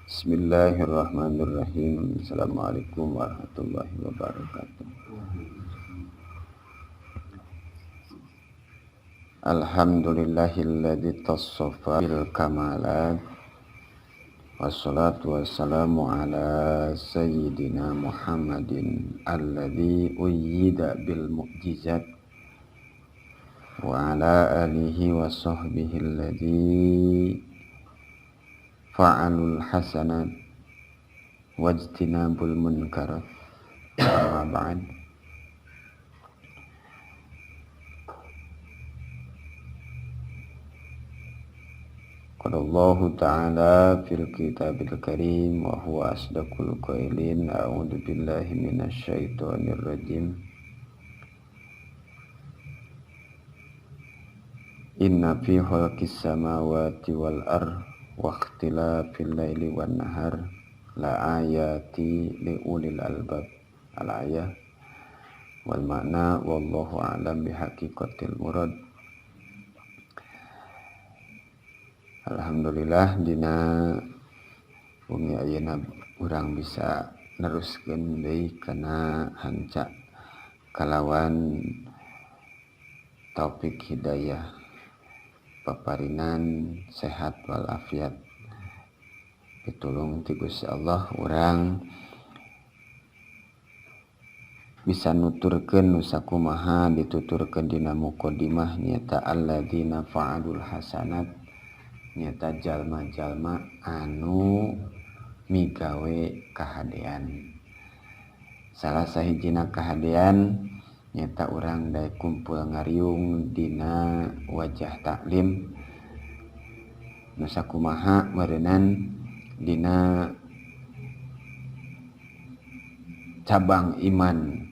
Bismillahirrahmanirrahim. Assalamualaikum warahmatullahi wabarakatuh. Alhamdulillahilladzi tasaffa bil kamalat. Wassalatu wassalamu ala sayyidina Muhammadin alladzi uyyida bil mu'jizat wa ala alihi wa sahbihi alladzi fa'alul hasanat wajtinabul munkarat. Amma ba'd. Qala Allahu ta'ala fil kitabil karim wa huwa asdaqul qailin. A'udzu billahi minasyaitonir rajim. Inna fi khalqis samawati wal ardh wa ikhtilafil laili wan nahar la ayati li ulil albab. Al ayah wal makna wallahu a'lam bi haqiqatil murad. Alhamdulillah dina bumi ayeuna urang bisa neruskeun deui kana hanca kalawan taufik hidayah paparinan sehat walafiat. Pitulung ti Gusti Allah urang bisa nuturkeun nu sakumaha dituturkeun dina mukadimah nyaeta alladzina fa'alul hasanat, nyaeta jalma-jalma anu migawe kahadean. Salah sahijina kahadean nyata urang daek kumpul ngariung dina wajah taklim nu sakumaha meureunan dina cabang iman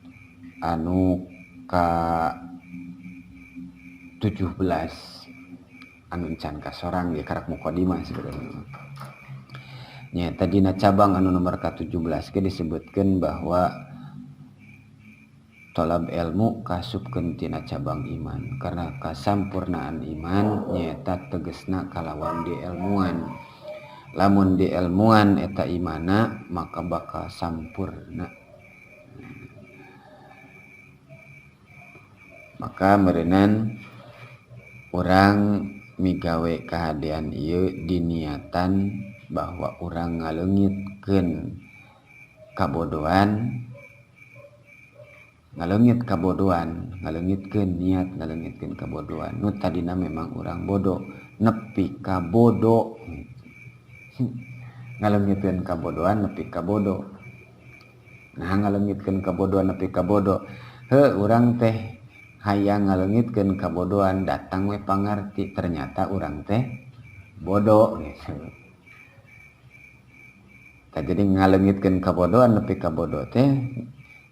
anu ka 17 anu can kasorang ya karak mukadimah sebenarnya. Nyata dina cabang anu nomor ka 17 ge disebutkeun bahwa tolab ilmu kasupkeun tina cabang iman, karena kasampurnaan iman nyaeta tegesna kalawan dielmuan. Lamun dielmuan eta imana maka bakal sampurna. Maka meureunan urang migawe kahadean ieu diniatan bahwa urang ngaleungitkeun kabodohan, ngaleungit kabodohan, ngaleungitkeun niat ngaleungitkeun kabodohan. Nu tadina memang urang bodoh, nepi ka bodoh. Ngaleungitkeun kabodohan nepi ka bodoh. Nah, ngaleungitkeun kabodohan nepi ka bodoh. Heuh, urang teh hayang ngaleungitkeun kabodohan, datang we pangarti, ternyata urang teh bodoh gitu. Tah jadi ngaleungitkeun kabodohan nepi ka bodoh teh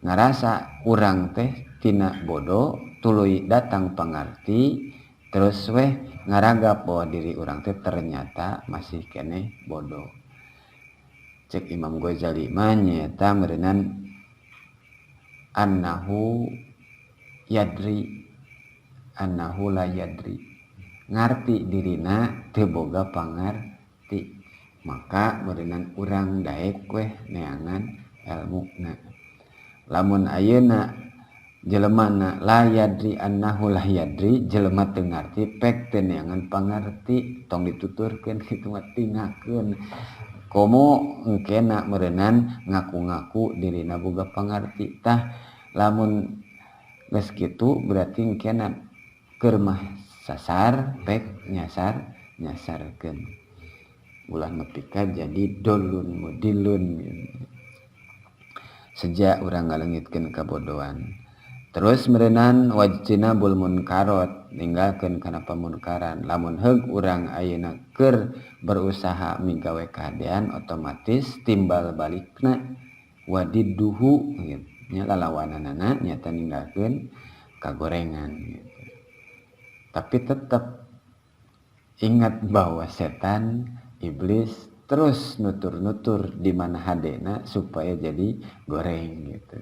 ngarasa urang teh tina bodoh tuluy datang pangarti, terus weh ngaragap bahwa diri urang teh ternyata masih keneh bodoh. Cek Imam Ghazali mah nyaeta meureunan annahu yadri annahu la yadri, ngarti dirina teu boga pangarti, maka meureunan urang daek weh neangan elmuna. Lamun ayeuna jelemana la yadri annahu la yadri, jelema teu ngarti pek teu neangan pangarti, tong dituturkeun kitu mah tingakeun. Komo engkena meureunan ngaku-ngaku dirina boga pangarti. Tah lamun geus kitu berarti engkena keur mah sasar pek nyasar nyasarkeun. Ulah nepi ka jadi dolun mudilun. Sejak urang ngaleungitkeun kabodohan. Terus meureunan wajtinabul munkarot, ninggalkeun kana pamunkaran. Lamun heug urang ayeuna keur berusaha migawe kahadean, otomatis timbal balikna wadidduhu gitu. Nya lalawananana nyata ninggalkeun kagorengan gitu. Tapi tetap ingat bahwa setan iblis terus nutur-nutur di mana hadena supaya jadi goreng gitu.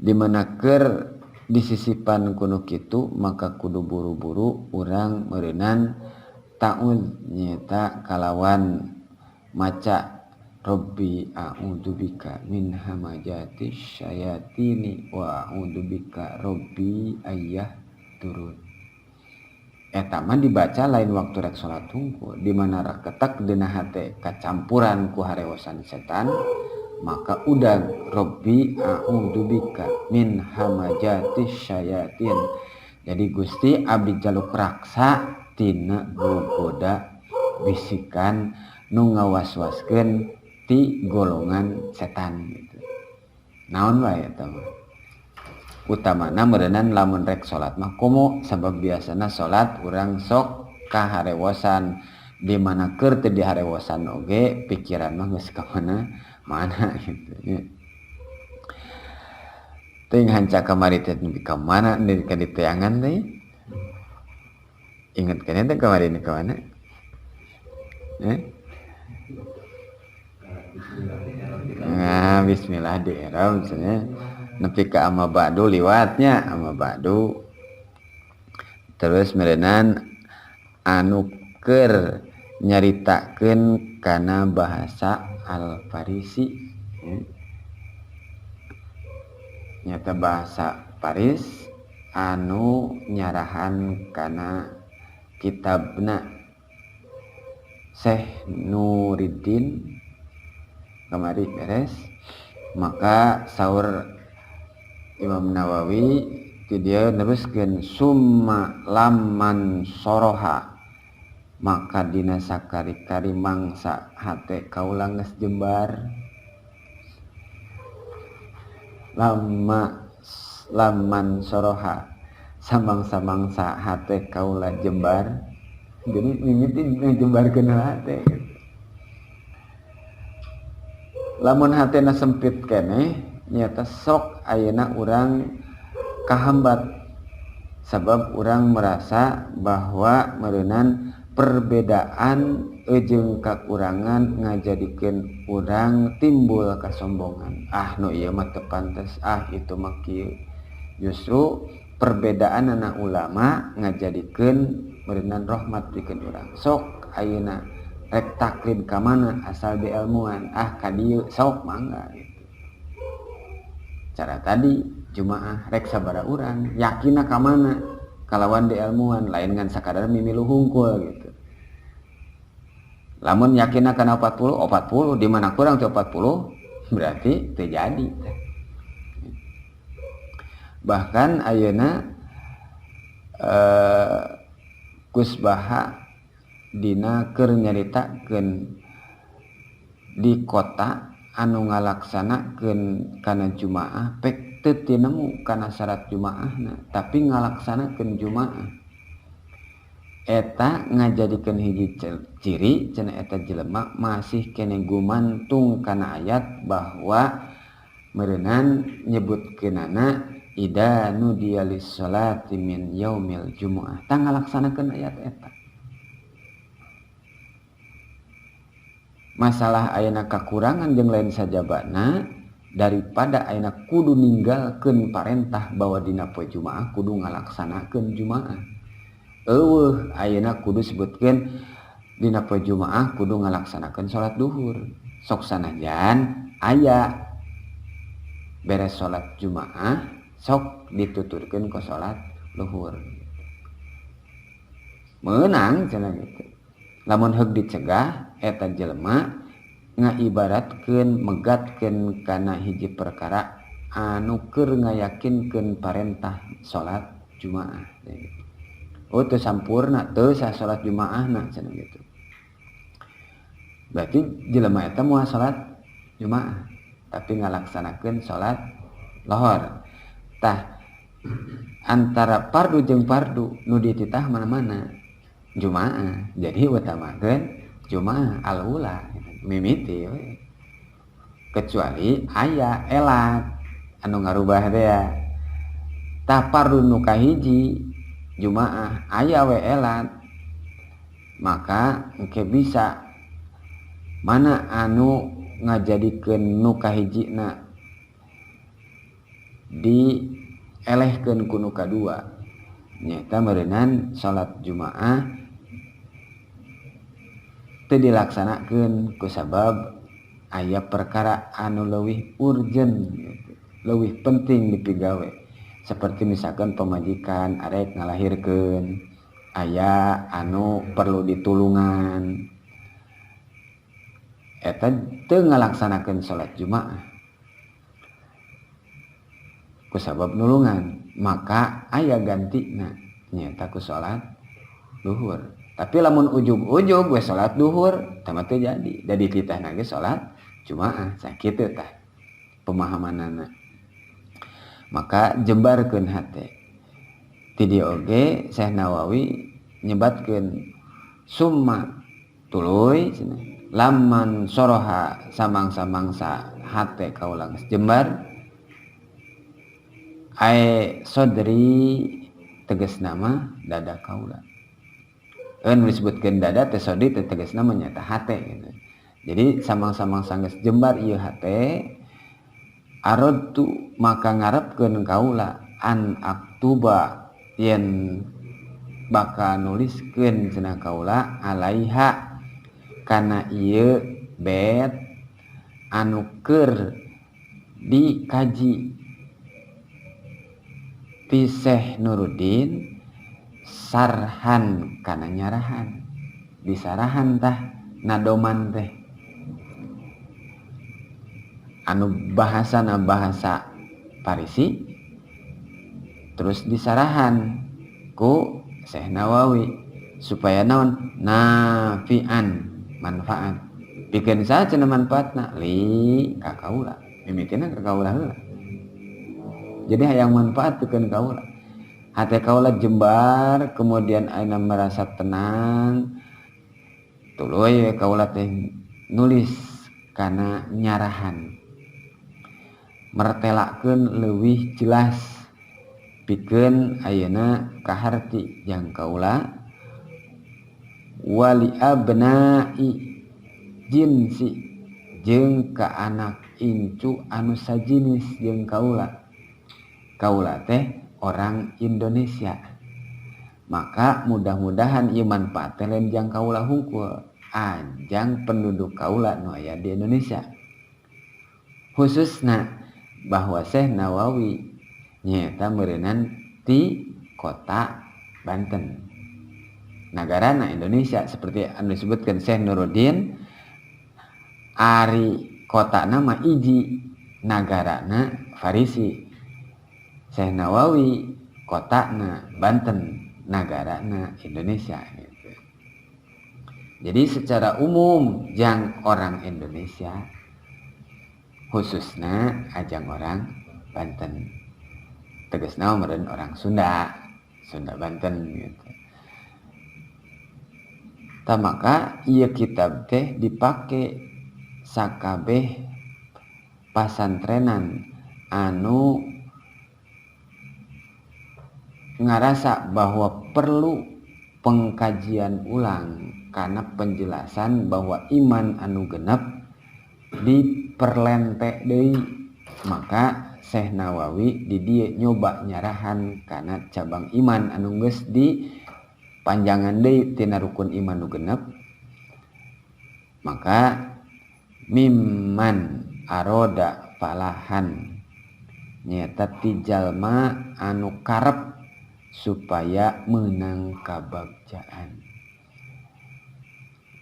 Di mana keur disisipan kuno kitu maka kudu buru-buru urang meureunan ta'ud nyata kalawan maca Rabbi a'udzubika min hamajati syayatini wa a'udzubika Rabbi ayyah turun. Eta mah dibaca lain waktu rek salat hungkul, di mana raketak dina hate kacampuran ku harewosan setan, maka udag Rabbi a'udzubika min hamajati syayatin. Jadi Gusti abdi jaluk raksa tina gogoda bisikan nu ngawaswaskeun ti golongan setan gitu. Naon wae eta mah. Utamana meureunnan lamun rek salat mah komo, sabab biasana salat urang sok kaharewosan, di mana keur teu diharewosan oge pikiran mah geus ka mana mana gitu nya. Teuing hanca kamari teh nepi ka mana deui ka diteangan teh. Inget keneh teh kamari ka mana? Nah, bismillah di i'rab cenah. Nepi ka amma ba'du liwatnya amma ba'du. Terus meureunan anu keur nyaritakeun kana bahasa Al-Farisi. Nyata bahasa Paris anu nyarahan kana kitabna Syekh Nuruddin kamari beres. Maka saur Imam Nawawi ti dieu neruskeun summa lamman soroha, maka dina sakari-kari mangsa hate kaula geus jembar. Lama laman soroha samang-samangsa hate kaula jembar. Jadi mimiti ngejembarkeun hate gitu. Lamun hatena sempit keneh nyata sok ayeuna urang kahambat, sabab urang merasa bahwa meureunan perbedaan jeung kakurangan ngajadikeun urang timbul kasombongan. Ah nu ieu mah teu pantes, ah itu mah kieu. Justru perbedaan anak ulama ngajadikeun meureunan rahmat pikeun urang. Sok ayeuna rek taklid ka mana asal dielmuan, ah ka dieu sok mangga gitu. Cara tadi jumaah rek sabaraha urang yakinna ka mana kalawan dielmuan, lain ngan sakadar mimilu hungkul gitu. Lamun yakinna kana 40, 40 di mana kurang teh 40 berarti teu jadi. Bahkan ayeuna Kusbaha dina keur nyaritakeun di kota anu ngalaksanakeun kana jumaah pek teu tinemu kana syarat jumaahna, tapi ngalaksanakeun jumaah eta ngajadikeun hiji ciri cenah eta jelema masih kene gumantung kana ayat bahwa meureunan nyebutkeunana ida nudiya lis-sholati min yaumil jumu'ah, tah ngalaksanakeun ayat eta. Masalah ayeuna kakurangan jeung lain sajabana daripada ayeuna kudu ninggalkeun parentah bahwa dina poe Jumaah kudu ngalaksanakeun Jumaah. Eueuh ayeuna kudu sebutkeun dina poe Jumaah kudu ngalaksanakeun salat duhur. Sok sanajan aya beres salat Jumaah sok dituturkeun ku salat luhur. Meunang cenah gitu. Lamun heug dicegah eta jelema ngaibaratkeun megatkeun kana hiji perkara anu keur ngayakinkeun parentah salat Jumaah gitu. Oh teu sampurna teu sah salat Jumaahna cenah gitu. Berarti jelema eta moal salat Jumaah tapi ngalaksanakeun salat lohor. Tah antara fardu jeung fardu nu dititah mana-mana Jumaah. Jadi utamakeun Jumaah al-ula mimiti we. Kecuali aya elat anu ngarubah teh ya. Tah fardu nu kahiji Jumaah aya we elat, maka engke bisa mana anu ngajadikeun nu kahijina dielehkeun ku nu kadua, nyaeta meureunan salat Jumaah teu dilaksanakeun kusabab aya perkara anu leuwih urgent gitu, leuwih penting dipigawe. Seperti misalkan pamajikan arek ngalahirkeun, aya anu perlu ditulungan, eta teu ngalaksanakeun salat Jumaah kusabab nulungan, maka aya gantina nyaeta ku salat duhur. Tapi lamun ujug-ujug we salat duhur tah mah teu jadi, da dititahna ge salat Jumaah. Sakitu tah pemahamanana. Maka jembarkeun hate. Ti dieu oge Syekh Nawawi nyebatkeun summa tuluy cenah laman soroha samang-samangsa hate kaula geus jembar ae sodri tegasna mah dada kaula. Eun disebutkeun dada teh sodri teh tegasna mah nyaeta hate gitu. Jadi samang-samangsa geus jembar ieu hate, aradtu maka ngarepkeun kaula an aktuba yen bakal nuliskeun cenah kaula alaiha kana ieu bet anu keur dikaji ti Syekh Nuruddin sarhan kana nyarahan, disarahan tah nadoman teh anu bahasana bahasa Parisi, terus disarahan ku Syekh Nawawi supaya naon nafian manfaat pikeun saha cenah manfaatna li ka kaula, mimitina ka kaula heula. Jadi hayang manfaat pikeun kaula, hate kaula jembar, kemudian ayeuna merasa tenang, tuluy we kaula teh nulis kana nyarahan, mertelakeun leuwih jelas pikeun ayeuna kaharti jang kaula wali abnai jinsi jeung ka anak incu anu sajinis jeung kaula. Kaula teh orang Indonesia, maka mudah-mudahan ieu manfaat teh lain jang kaula hungkul, ajang penduduk kaula nu aya di Indonesia, khususna bahwa Syekh Nawawi nyaeta meureunan ti kota Banten, nagarana Indonesia. Seperti anu disebutkan Syekh Nuruddin, ari kotana mah hiji, nagarana Farisi. Syekh Nawawi kotana Banten, nagarana Indonesia gitu. Jadi secara umum jang orang Indonesia, khususnya ajang orang Banten, tegasna meureun orang Sunda, Sunda Banten gitu. Tah maka ieu kitab teh dipake sakabeh pasantrenan anu ngarasa bahwa perlu pengkajian ulang karena penjelasan bahwa iman anu genep diperlente deui, maka Syekh Nawawi di dieu nyoba nyarahan kana cabang iman anu geus di panjangan deui tina rukun iman nu genep. Maka mimman aroda falahan nyaeta ti jalma anu karep supaya menang kabagjaan.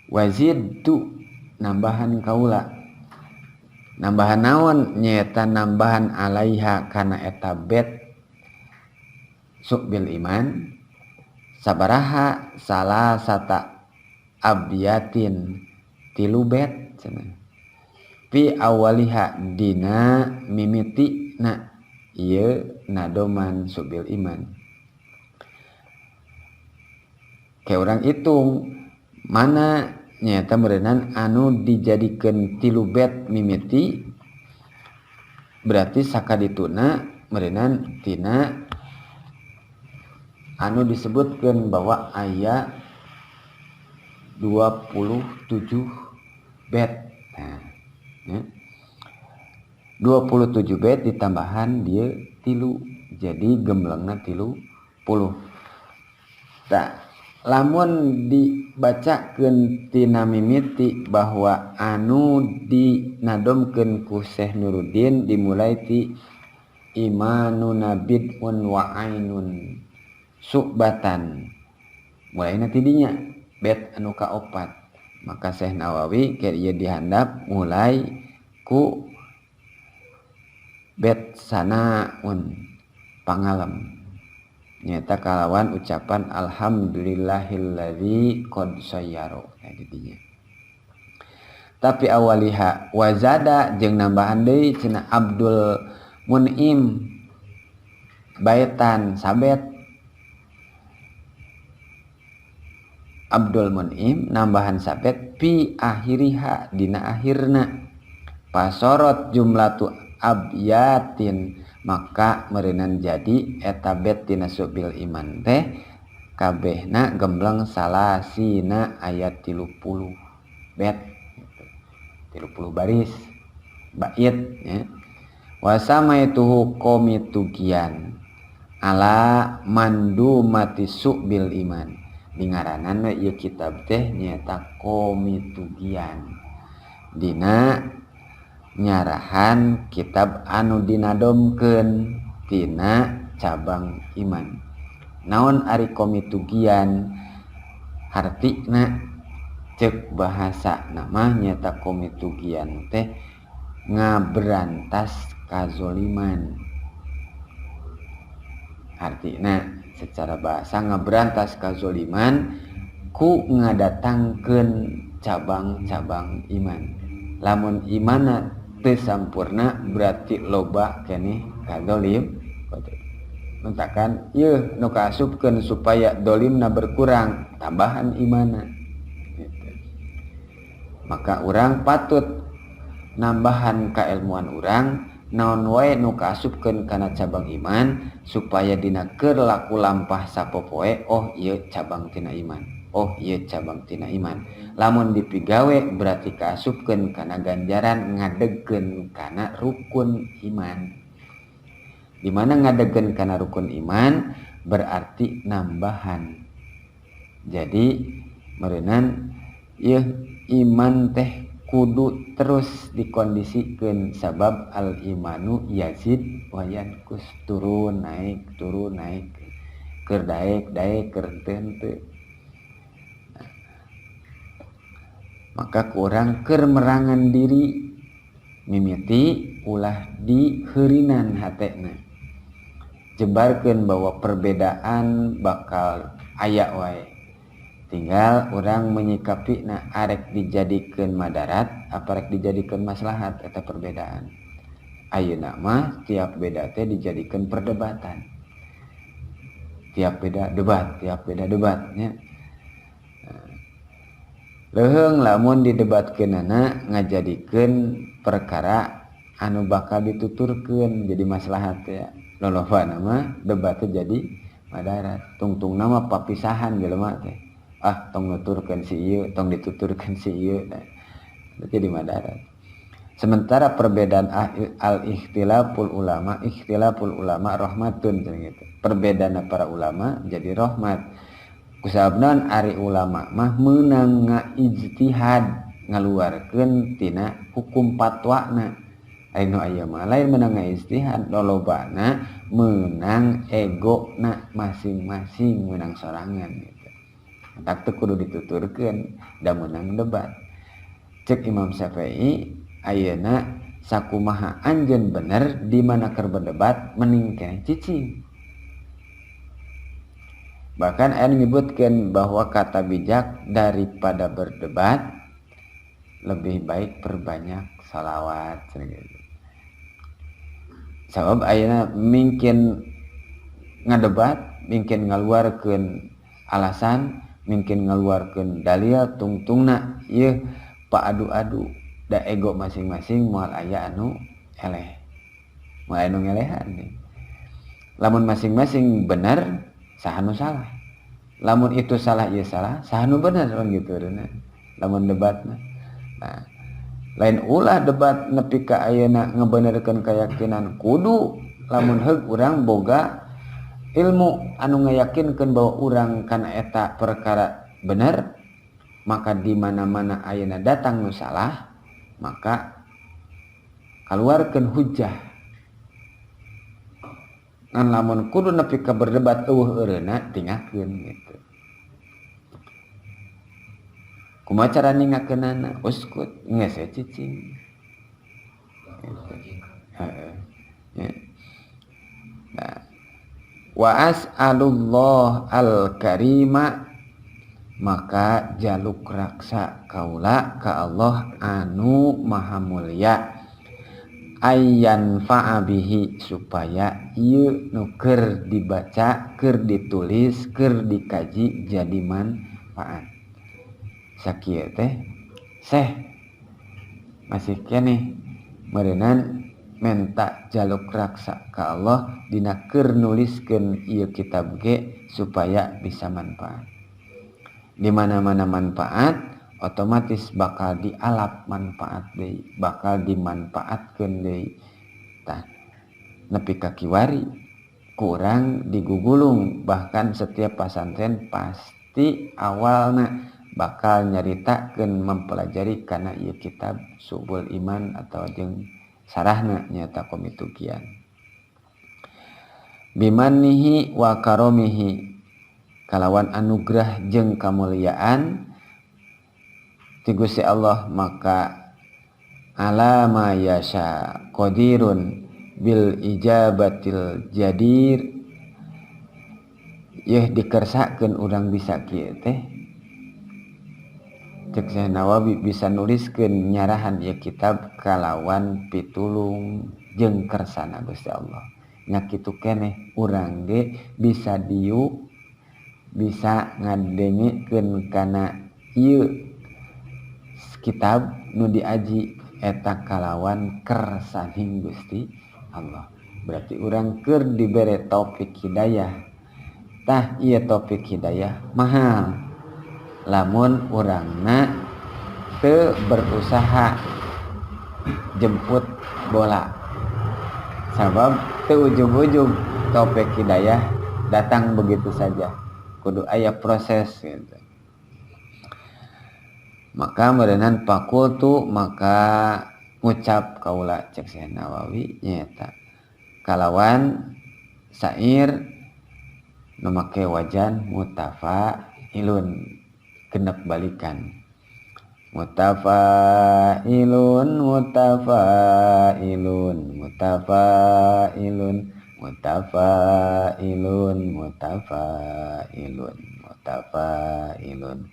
Wazidtu nambahan kaula, nambahan naon nyaeta nambahan alaiha kana eta bet su'bil iman sabaraha salasata abyatin tilu bet cenah fi awaliha dina mimiti na ieu nadoman su'bil iman. Kayak orang hitung mana nyata meureunan anu dijadikeun tilu bet mimiti, berarti sakadituna meureunan tina anu disebutkeun bahwa aya 27 bet. Nah, ya. 27 bet ditambahan dia tilu, jadi gemblengna 30. Tah, Lamun dibacakeun tina mimiti bahwa anu dinadomkeun ku Syekh Nuruddin dimulai ti imanuna bid'un wa ainun su'batan, mulaina ti dinya bet anu kaopat. Maka Syekh Nawawi keur ieu dihandap mulai ku bet sanaun pangalem, nyata kalawan ucapan alhamdulillahilladzi qad sayyara. Nah, didinya. Tapi awaliha wazada jeung nambahan deui cenah Abdul Mun'im baitan sabet. Abdul Mun'im nambahan sabet pi akhiriha dina akhirna. Pasorot jumlatu abyatin, maka meureunan jadi eta bet tina subil iman teh kabehna gembleng salasina ayat 30 bet gitu. 30 baris bait ya. Wasamaituhu komitugian ala mandumati subil iman. Dingaranan we ieu kitab teh nyaeta komitugian dina nyarahan kitab anu dinadomkeun tina cabang iman. Naon ari komitugian hartina ceuk bahasa nama nyaeta komitugian teh ngaberantas kazoliman. Artina secara bahasa ngaberantas kazoliman ku ngadatangkeun cabang-cabang iman. Lamun imana teu sampurna berarti loba keneh kazolim. Mentakan ieu nu kaasupkeun supaya dolimna berkurang tambahan imana gitu. Maka urang patut nambahan kailmuan urang naon wae nu kaasupkeun kana cabang iman supaya dina keur laku lampah sapopoe, oh ieu cabang tina iman, oh ieu cabang tina iman. Lamun dipigawe berarti kaasupkeun kana ganjaran ngadegkeun kana rukun iman. Di mana ngadegkeun kana rukun iman berarti nambahan. Jadi meureunan ieu iman teh kudu terus dikondisikeun sabab al imanu yazid wa yanqus, turun naik keur daek daek keur henteu henteu. Maka kurang keur merangan diri mimiti ulah diheurinan hatena. Jebarkeun bahwa perbedaan bakal aya wae. Tinggal urang menyikapi na arek dijadikeun madarat apa rek dijadikeun maslahat eta perbedaan. Ayeuna mah tiap beda teh dijadikeun perdebatan. Tiap beda debat, tiap beda debatnya. Leuheung lamun didebatkeunana ngajadikeun perkara anu bakal dituturkeun jadi maslahat ya. Lolobana mah debatnya jadi madarat. Tungtungna mah papisahan jelema teh. Ah tong nuturkeun si ieu, tong dituturkeun si ieu. Nah, jadi madarat. Sementara perbedaan al-ikhtilaful ulama, ikhtilaful ulama rahmatun gitu. Perbedaan para ulama jadi rahmat. Kusabnan ari ulama mah meunang ngaijtihad ngaluarkeun tina hukum fatwana. Ari nu aya mah lain meunang ngaijtihad, lolobana meunang egona masing-masing, meunang sorangan gitu. Tak teu kudu dituturkeun da meunang debat. Cek Imam Syafi'i ayeuna sakumaha anjeun bener di mana keur berdebat mending keneh cicing. Bahkan ayat menyebutkan bahwa kata bijak daripada berdebat lebih baik perbanyak salawat. Sabab ayeuna mungkin ngadebat, mungkin ngaluarkeun alasan, mungkin ngaluarkeun dalil tungtungna ieu paadu-adu da ego masing-masing moal aya anu eleh. Moal anu ngelehan. Lamun masing-masing bener saha nu salah. Lamun itu salah ieu salah, saha nu bener kan gitu nah. Lamun debat mah. Nah, lain ulah debat nepi ka ayeuna ngebenerkeun keyakinan kudu lamun heug urang boga Ilmu anu ngayakinkeun bahwa urang kana eta perkara bener, maka di mana-mana ayeuna datang nu salah, maka kaluarkeun hujah. Ngan lamun kudu nepi ka berdebat eueuh eureuna tinggalkeun gitu. Kumaha cara ningakeunana? Uskut geus we cicing. Gitu. Heeh. Ya. Nah, wa as'alullah al-karima, maka jaluk raksa kaula ka Allah anu maha mulia, ayyan fa'a bihi, supaya ieu nu keur dibaca, keur ditulis, keur dikaji jadi manfaat. Sakieu teh seh masih keneh meureunan menta jaluk raksa ka Allah dina keur nuliskeun ieu kitab ge supaya bisa manfaat. Di mana-mana manfaat otomatis bakal dialap manfaat deui, bakal dimanfaatkeun deui. Tah nepi ka kiwari kurang digugulung, bahkan setiap pasantren pasti awalna bakal nyaritakeun mempelajari kana ieu kitab Syu'bul Iman atau jeung sarahna nyata komitukian. Bimanihi wa karomihi, kalawan anugerah jeung kamuliaan ti Gusti Allah, maka ala ma yasha qadirun bil ijabatil jadir, yeuh dikersakeun urang bisa kieu teh. Cek Syekh Nawawi bisa nuliskeun nyarahan ieu kitab kalawan pitulung jeung kersana Gusti Allah. Nya kitu keneh urang ge bisa diuk, bisa ngadengekeun kana ieu kitab nu diaji eta kalawan kersaning Gusti Allah. Berarti urang keur dibere taufik hidayah. Tah ieu taufik hidayah mahal lamun urangna teu berusaha jemput bola, sabab teu ujug-ujug taufik hidayah datang begitu saja, kudu aya proses gitu. Maka meureunan fakultu, maka ngucap kaula cek Syekh Nawawi nyaeta kalawan syair nu make wajan mutafailun, genep balikan. Mutafailun mutafailun mutafailun mutafailun mutafailun mutafailun.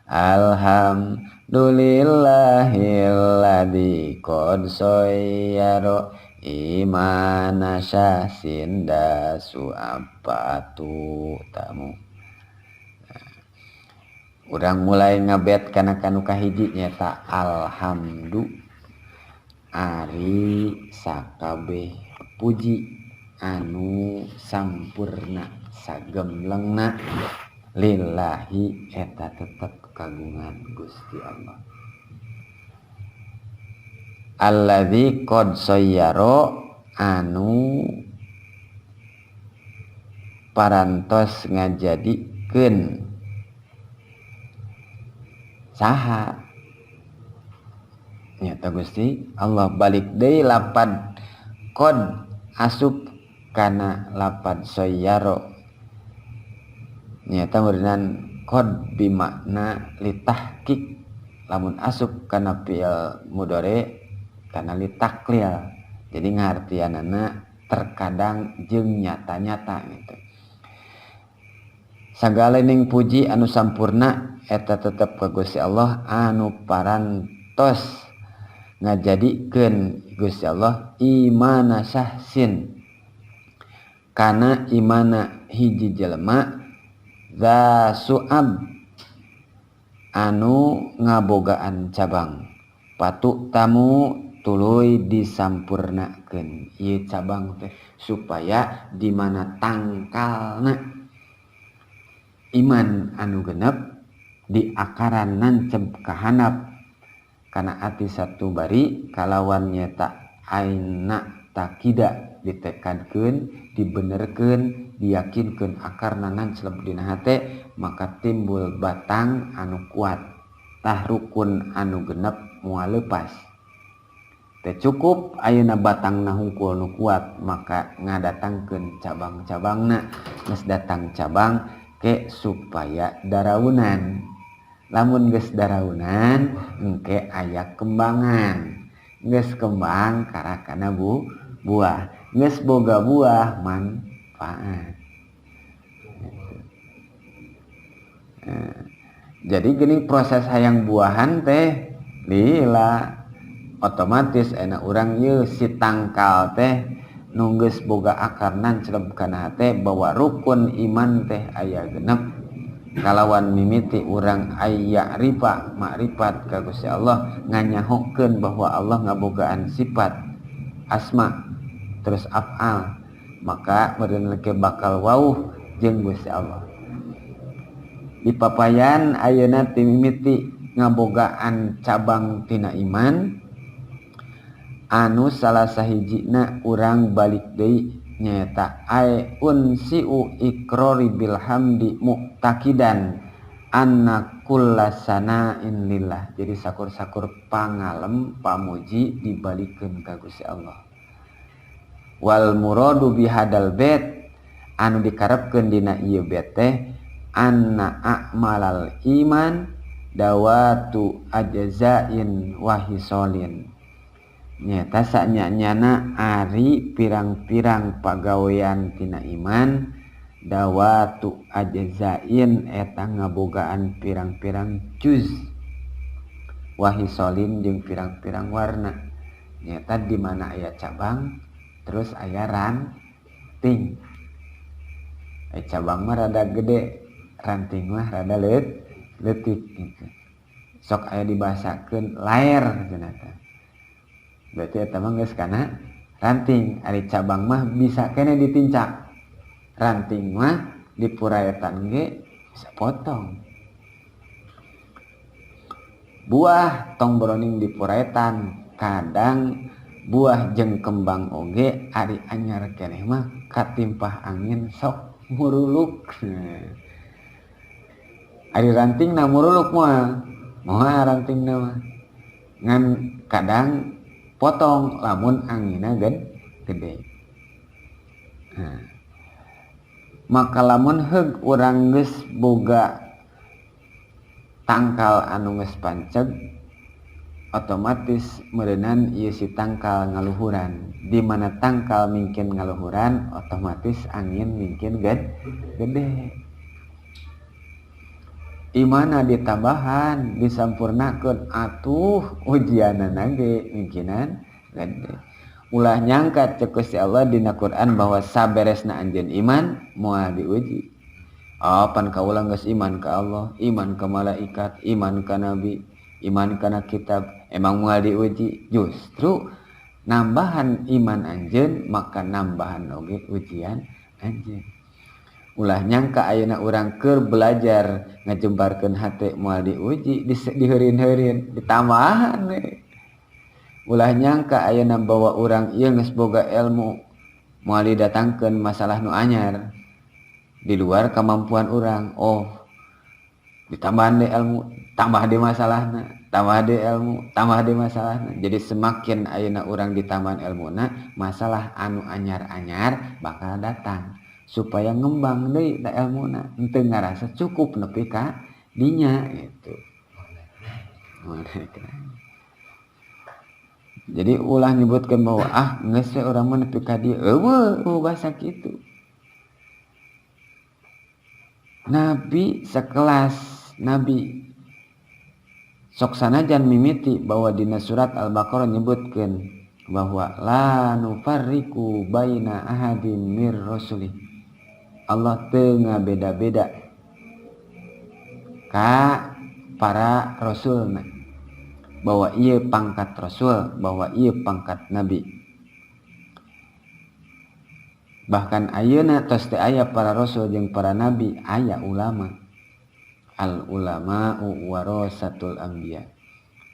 Alhamdulillahilladzi qad sayyara imana syahsin suapatu tamu. Urang mulai ngabet kana kanu kahiji nyata alhamdu, ari sakabeh puji anu sampurna sagemlengna lillahi eta tetep kagungan Gusti Allah. Alladzi qad sayyara, anu parantos ngajadikeun saha nyata Gusti Allah. Balik deui lapad qad asup kana lapad sayyara, nyata meureunan qad bimakna litahqiq, lamun asup kana fi'il mudhari kana litaklil, jadi ngartianana terkadang jeung nyata-nyata gitu. Sagalening puji anu sampurna eta tetep ka Gusti Allah anu parantos ngajadikeun Gusti Allah imana sahsin kana imana hiji jelema za su'ab anu ngabogaan cabang patu tamu tuluy disampurnakeun ieu cabang teh supaya di mana tangkalna iman anu genep di akaran nancep kahanap kana ati satu bari kalawan nyata aina takida Ditekadkeun, dibenerkeun, diyakinkeun akarna nancleb dina hate, maka timbul batang anu kuat. Tah, rukun anu genep moal leupas. Teu cukup ayeuna batangna hungkul nu kuat, maka ngadatangkeun cabang-cabangna. Geus datang cabang ke supaya daraunan. Lamun geus daraunan, engke aya kembangan. Geus kembang, karakana buah. Geus boga buah, manfaat. Gitu. Nah, jadi gini, proses hayang buahan teh lila, otomatis enak urang ye si tangkal teh nu geus boga akar nancreb kana hate bahwa rukun iman teh aya genep, kalawan mimiti urang aya rifa makrifat ka Gusti Allah, nganyahokeun bahwa Allah ngabogaan sifat, asma, terus af'al, maka meureun bakal wauh jeung Gusti Allah. Di papayan ayeuna ti mimiti ngabogaan cabang tina iman anu salah sahijina urang balik deui nyaeta ay unsiu ikrori bilhamdi mu'taqidan anna kulla sana'in lillah. Jadi sakur-sakur pangalem pamuji dibalikeun ka Gusti Allah. Wal muradu bihadal bait, anu dikarepkeun dina ieu bait teh, anna a'malal iman dawatu ajzain wa hisolin, nyata sanya-nyana ari pirang-pirang pagawean tina iman, dawatu ajzain, eta ngabogaan pirang-pirang juz, wahisolin, jeung pirang-pirang warna. Nyata di mana aya cabang terus aya ranting. Cabang mah rada gede, ranting mah rada leutik gitu. Sok aya dibahasakeun laer cenah teh. Berarti eta mah geus kana ranting. Ari cabang mah bisa keneh ditincak, ranting mah dipuraetan ge bisa potong. Buah tong boroning dipuraetan, kadang buah jeung kembang oge ari anyar keneh mah katimpah angin sok muruluk. Ari ranting na muruluk moal moal, ranting mah ngan kadang potong lamun anginna gede. Nah, maka lamun heug urang geus boga tangkal anu geus panceg, otomatis meureunan ieu si tangkal ngaluhuran. Di mana tangkal mungkin ngaluhuran, otomatis angin mungkin gede. Imana ditambahan, disampurnakeun, atuh ujianana ge mungkinan gede. Ulah nyangka cek Gusti Allah dina Quran bahwa saberesna anjeun iman moal diuji. Oh, pan kaula geus iman ka Allah, iman ka malaikat, iman ka nabi, iman kana kitab, emang moal diuji? Justru nambahan iman anjeun maka nambahan oge ujian anjeun. Ulah nyangka ayeuna urang keur belajar ngajembarkeun hate moal diuji, diheurin-heurin, ditambahan we. Ulah nyangka ayeuna bahwa urang ieu geus boga ilmu moal didatangkeun masalah nu anyar di luar kemampuan urang. Oh, ditambahan deui ilmu, tambah deui masalahna, tambah deui ilmu, tambah deui masalahna. Jadi semakin ayeuna urang ditambahan ilmuna, masalah anu anyar-anyar bakal datang supaya ngembang deui da ilmuna, henteu ngarasa cukup nepi ka dinya gitu. Jadi ulah nyebutkeun bahwa ah, geus we urang mah nepi ka dieu, euweuh bahasa kitu. Nabi sekelas nabi sok sanajan mimiti bahwa dina surat Al-Baqarah nyebutkeun bahwa la nufarriqu baina ahadin mir rasulih, Allah teu ngabeda-beda ka para rasulna, bahwa ieu pangkat rasul, bahwa ieu pangkat nabi. Bahkan ayeuna tos teu aya para rasul jeung para nabi, aya ulama. Al ulama warasatul anbiya,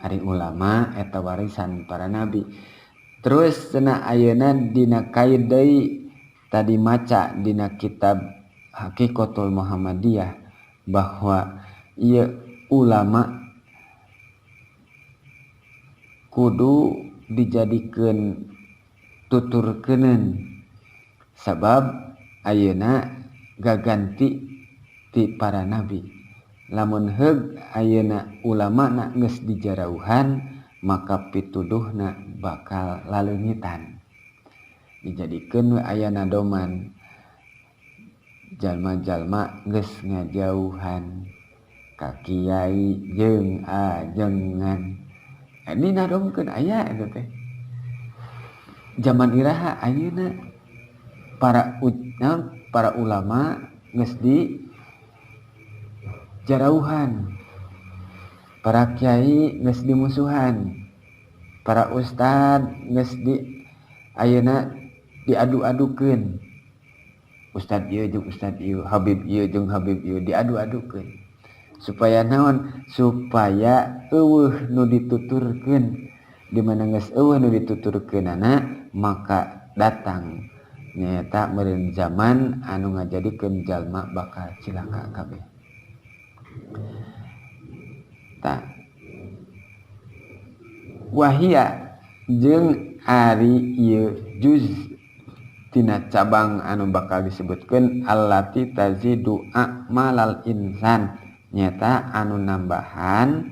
ari ulama eta warisan para nabi. Terus cenah ayeuna dina kait deui tadi maca dina kitab Haqiqatul Muhammadiyah bahwa ieu ulama kudu dijadikeun tuturkeuneun sabab ayeuna gaganti ti para nabi. Lamun heug ayeuna ulamana geus dijarauhan maka pituduhna bakal laleungitan. Dijadikeun we ayana doman jalma-jalma geus ngajauhan ka kiai jeung ajengan. Dinadomkeun aya eta teh. Zaman iraha ayeuna para ulama geus di jarauhan, para kiai geus dimusuhan, para ustad geus di ayeuna diadu-adukeun. Ustad ieu jeung ustad ieu, habib ieu jeung habib ieu diadu-adukeun. Supaya naon? Supaya eueuh nu dituturkeun. Di mana geus eueuh nu dituturkeunana maka datang nyaeta meureun zaman anu ngajadikeun jalma bakal cilaka kabeh. Tah wahia jeung ari ieu juz tina cabang anu bakal disebutkeun allati tazidu a'malal insan nyaeta anu nambahan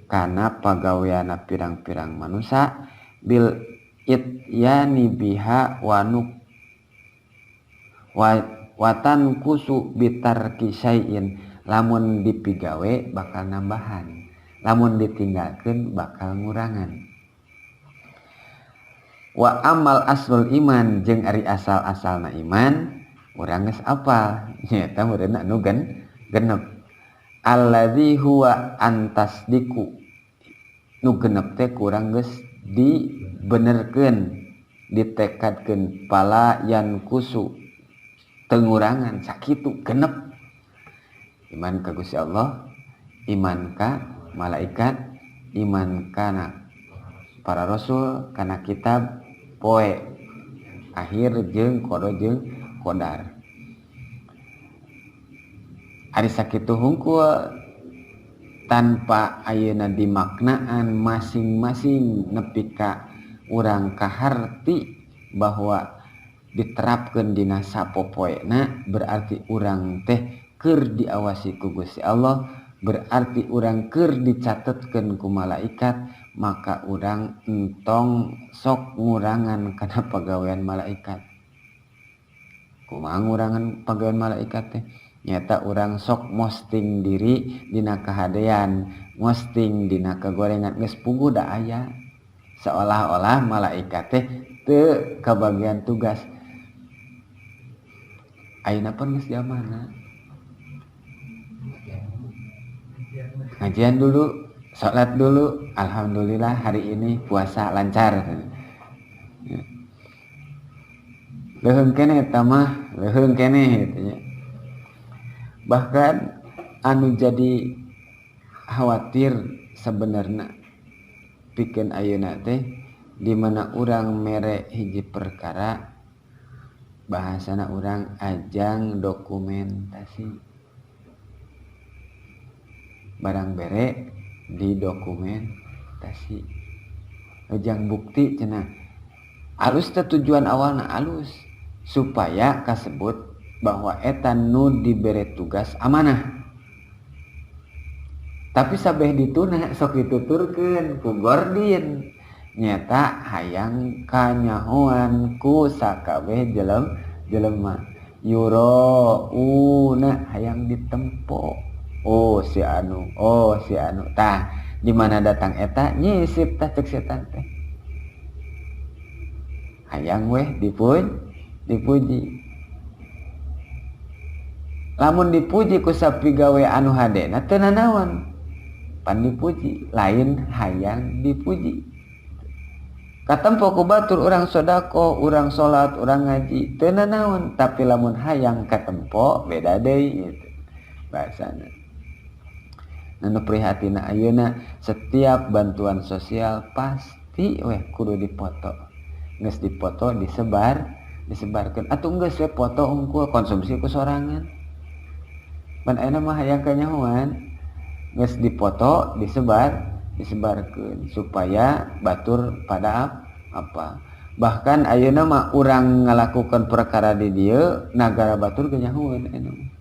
kana pagaweanna pirang-pirang manusia bil ityani biha wa watan kusu bitarki syai'in. Lamun dipigawe bakal nambahan, lamun ditinggalkeun bakal ngurangan. Wa amal aslul iman jeung ari asal-asalna iman urang geus apal nyaeta meureun anu genep alladzi huwa antasdiku nu genep teh kurang geus dibenerkeun ditekadkeun pala yan kusu tengurangan sakitu genep iman ka Gusti Allah, iman ka malaikat, iman kana para rasul, kana kitab poe akhir jeung qada jeung qadar. Ari sakitu hungkul tanpa ayeuna dimaknaan masing-masing nepi ka urang kaharti bahwa diterapkeun dina sapopoena berarti urang teh keur diawasi ku Gusti Allah, berarti urang keur dicatetkeun ku malaikat, maka urang entong sok ngurangan kana pagawean malaikat. Kumaha ngurangan pagawean malaikat teh? Nyata urang sok mosting diri dina kahadean, mosting dina kagorengan geus puguh da aya. Seolah-olah malaikat teh teu kabagian tugas. Ayeuna pun geus zamana. Ngajian dulu, sholat dulu, alhamdulillah hari ini puasa lancar. Leuheung keneh eta mah, leuheung keneh gitu nya. Bahkan anu jadi khawatir sebenarnya pikeun ayeuna teh di mana urang mere hiji perkara bahasana urang ajang dokumentasi. Barang bere didokumentasi ajang bukti cenah. Alus teh tujuan awalna alus supaya kasebut bahwa eta nu dibere tugas amanah. Tapi sabeh dituna sok dituturkeun ku gordin nyata hayang kanyahoan ku sakabeh jelema yuro una hayang ditempo. Oh si anu, oh si anu. Tah di mana datang eta nyisip tah cek setan teh. Hayang weh dipuji. Lamun dipuji ku sapigawe anu hadena teu nanaon. Pan dipuji, lain hayang dipuji. Katempo ku batur urang sedekah, urang salat, urang ngaji teu nanaon, tapi lamun hayang katempo beda deui gitu bahasana. Anu prihatina ayeuna setiap bantuan sosial pasti weh kudu dipoto. Geus dipoto disebar, disebarkeun atuh geus we foto hungkul konsumsi ku sorangan. Pan ayeuna mah hayang kanyahoan geus dipoto disebar, disebarkeun supaya batur pada apa. Bahkan ayeuna mah urang ngalakukan perkara di dieu nagara batur ge nyahoeun ayeuna mah.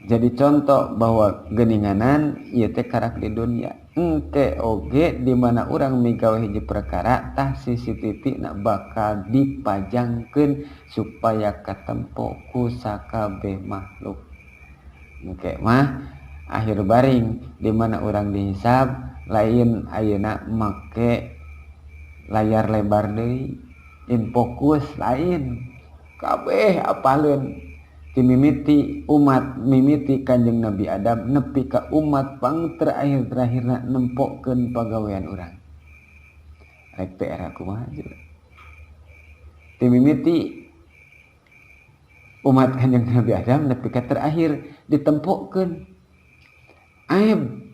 Jadi contoh bahwa geuninganan ieu teh karak di dunia. Engke oge di mana urang migawe hiji perkara tah CCTV na bakal dipajangkeun supaya katempo ku sakabeh makhluk. Engke mah akhir baring di mana urang dihisab lain ayeuna make layar lebar deui, infokus lain kabeh apaleun. Mimiti umat mimiti Kanjeng Nabi Adam nepi ka umat pang terakhir-terakhirna nempokeun pagawean urang. Rek teh era kumaha juga. Mimiti umat Kanjeng Nabi Adam nepi ka terakhir ditempokeun. Aib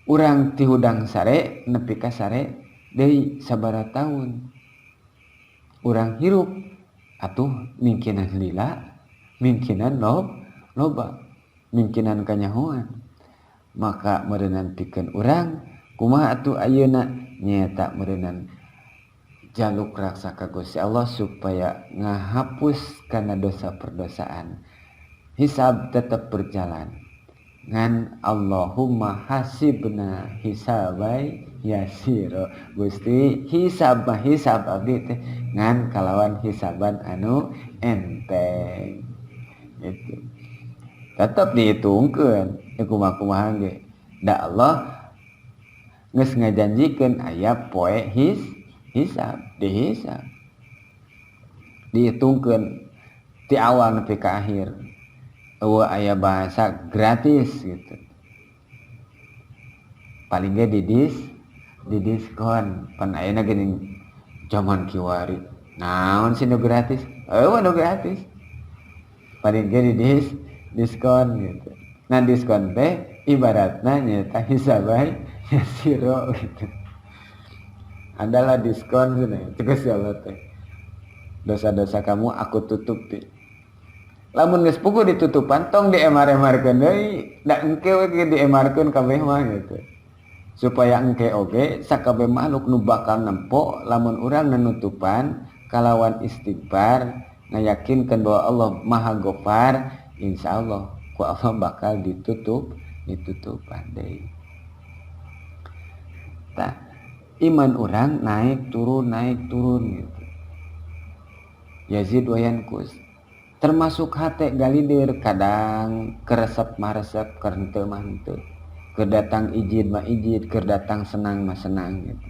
urang ti hudang sare nepi ka sare deui sabaraha taun. Urang hirup atuh mingkinan lila, mingkinan loba, mingkinan kanyahoan. Maka meureunan pikeun urang kumaha atuh ayeuna nyaeta meureunan jaluk raksa ka Gusti Allah supaya ngahapus kana dosa perdosaan. Hisab tetap berjalan. Ngan Allahumma hasibna hisabai yasiro. Gusti hisab mah hisab abdi teh ngan kalawan hisaban anu enteng. Gitu. Tetap dihitungkeun ya kumaha-kumaha ge. Da Allah geus ngajanjikeun aya poe hisab, dihisab. Dihitungkeun ti awal nepi ka akhir. Eueuh aya bahasa gratis gitu. Paling ge di diskon. Pan ayeuna geuning zaman kiwari. Naon sih nu gratis? Eueuh nu gratis. Paling ge di diskon gitu. Nah diskon teh ibaratna nyaeta hisabai yasiro gitu. Adalah diskon cenah tegas ya Allah teh. Dosa-dosa kamu aku tutupi. Lamun geus puguh ditutupan tong diemar-emarkeun deui, da engke we ge diemarkeun kabeh mah gitu. Supaya engke oge sakabeh makhluk nu bakal nempo lamun urang nenutupan kalawan istighfar ngayakinkeun bahwa Allah Maha Ghaffar, insyaallah ku Allah bakal ditutupan deui. Tah, iman urang naik turun gitu. Yazid wa yanqus. Termasuk hate galidir kadang keresep mah resep, keur henteu mah henteu. Keur datang ijid mah ijid, keur datang senang mah senang gitu.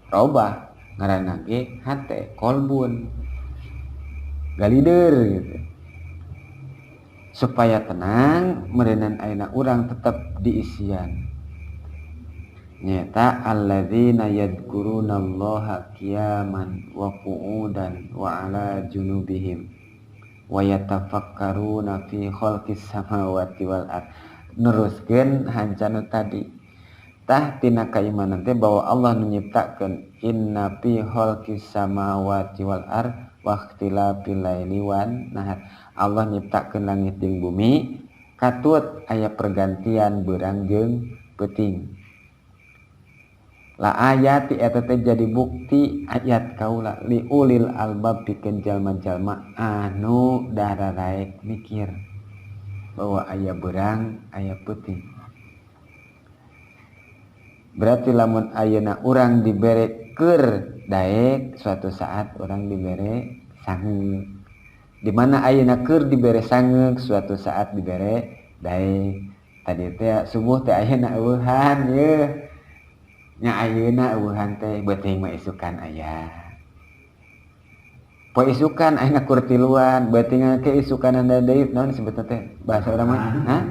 Robah ngaranna ge hate kolbun. Galider gitu. Supaya tenang meureunan ayeuna urang tetep diisian. Nyata alladzina yadhkurunallaha qiyaman wa qu'udan wa ala junubihim wa yatafakkaruna fi khalqis samawati wal ard. Neruskeun hancanu tadi. Tah tina kaimanan teh bahwa Allah nu nyiptakeun inna fi khalqis samawati wal ard wa ikhtilafil laili wan nahar. Allah nyiptakeun langit jeung bumi katut aya pergantian beurang jeung peuting. La ayati eta teh jadi bukti ayat kaula li ulil albab pikeun jalma-jalma anu dararaek mikir bahwa aya beurang aya peuting. Berarti lamun ayeuna urang dibere keur daek suatu saat urang dibere sangeuk. Di mana ayeuna keur dibere sangeuk suatu saat dibere daek. Tadi teh subuh teh ayeuna eueuhan yeuh. Nya ayeuna eueuhan teh beuting mah isukan aya. Poe isukan ayeuna kur tiluan, beuting ke isukan deui naon disebutna teh bahasa urang mah? Hah?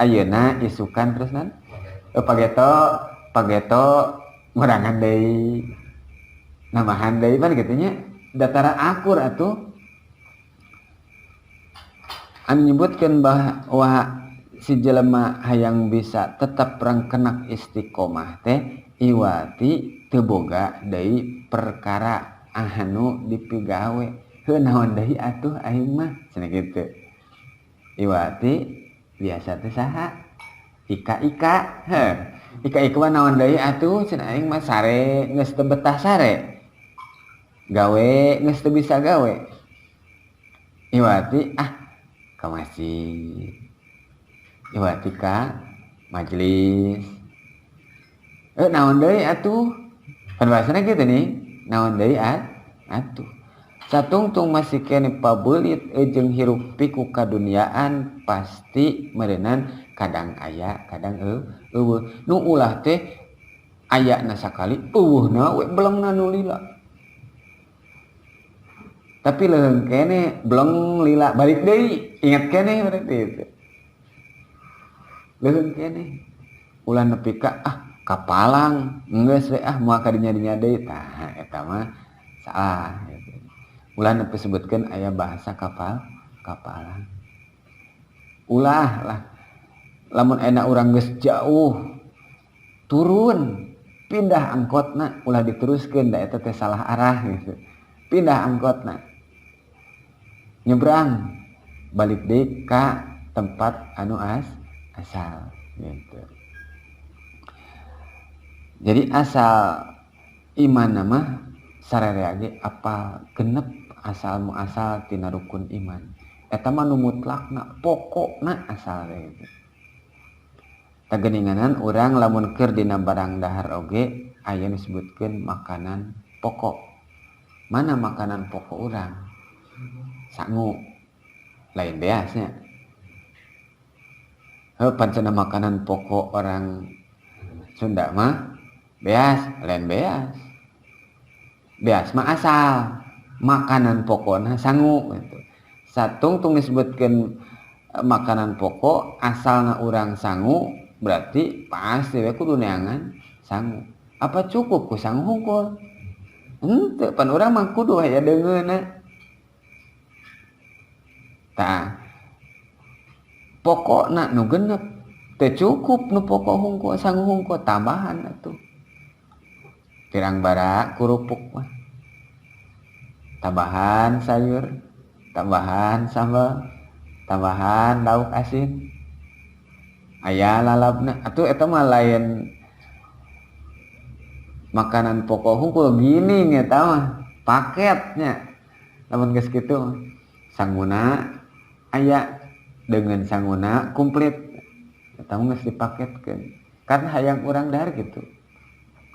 Ayeuna isukan terus naon? Pageto ngurangan deui. Nambahan deui pan kitu nya. Datara akur atuh. Anu nyebutkeun bahwa Si jelema hayang bisa tetap rangkenak istiqomah teh iwati teu boga deui perkara anu dipigawe. Heuh, naon deui atuh aing mah, cenah kitu. Iwati biasa teh saha? Ika-ika. Heuh, ika-ika mah, naon deui atuh cenah, aing mah sare geus teu betah sare, gawe geus teu bisa gawe. Iwati ah ka masjid, iwati ka majelis. Eh, naon deui atuh kan, bahasana gitu nih, naon deui atuh. Satungtung masih keneh pabelit jeung hiruk pikuk kaduniaan, pasti meureunan kadang aya, kadang euweuh. Nu ulah teh ayana sakali, euweuhna we belengna nu lila. Tapi leuheung keneh beleng lila, balik deui inget keneh, berarti itu leuheung keneh. Ulah nepi ka ah kapalang, geus we ah, moal ka dinya-dinya deui. Tah, eta mah salah gitu. Ulah nepi sebutkeun aya bahasa kapalang, ulah lah. Lamun enak urang geus jauh, turun, pindah angkotna, ulah diteruskeun, da eta teh salah arah gitu. Pindah angkotna, nyebrang, balik deui ka tempat anu asal gitu. Jadi asal iman mah sararea ge apal genep asal muasal tina rukun iman. Eta mah nu mutlakna, pokokna asal gitu. Tah, geuninganan urang lamun keur dina barang dahar oge aya disebutkeun makanan pokok. Mana makanan pokok urang? Sangu, lain beasnya. Heuh, pancena makanan pokok orang Sunda mah beas, lain beas. Beas mah asal, makanan pokokna sangu gitu. Satungtung disebutkeun makanan pokok asalna urang sangu, berarti pasti we kudu neangan sangu. Apa cukup ku sangu hungkul? Henteu, pan urang mah kudu aya deungeunna. Tah, pokokna nu genep, teu cukup nu pokok hungkul, sangu hungkul, tambahan atuh. Pirang bara kerupuk mah. Tambahan sayur, tambahan sambal, tambahan lauk asin. Aya lalapna atuh. Eta mah lain makanan pokok hungkul gini, eta mah paketnya. Lamun geus kitu sanguna aya, dengan sanguna komplit, eta mah geus dipaketkeun. Kan hayang urang dahar gitu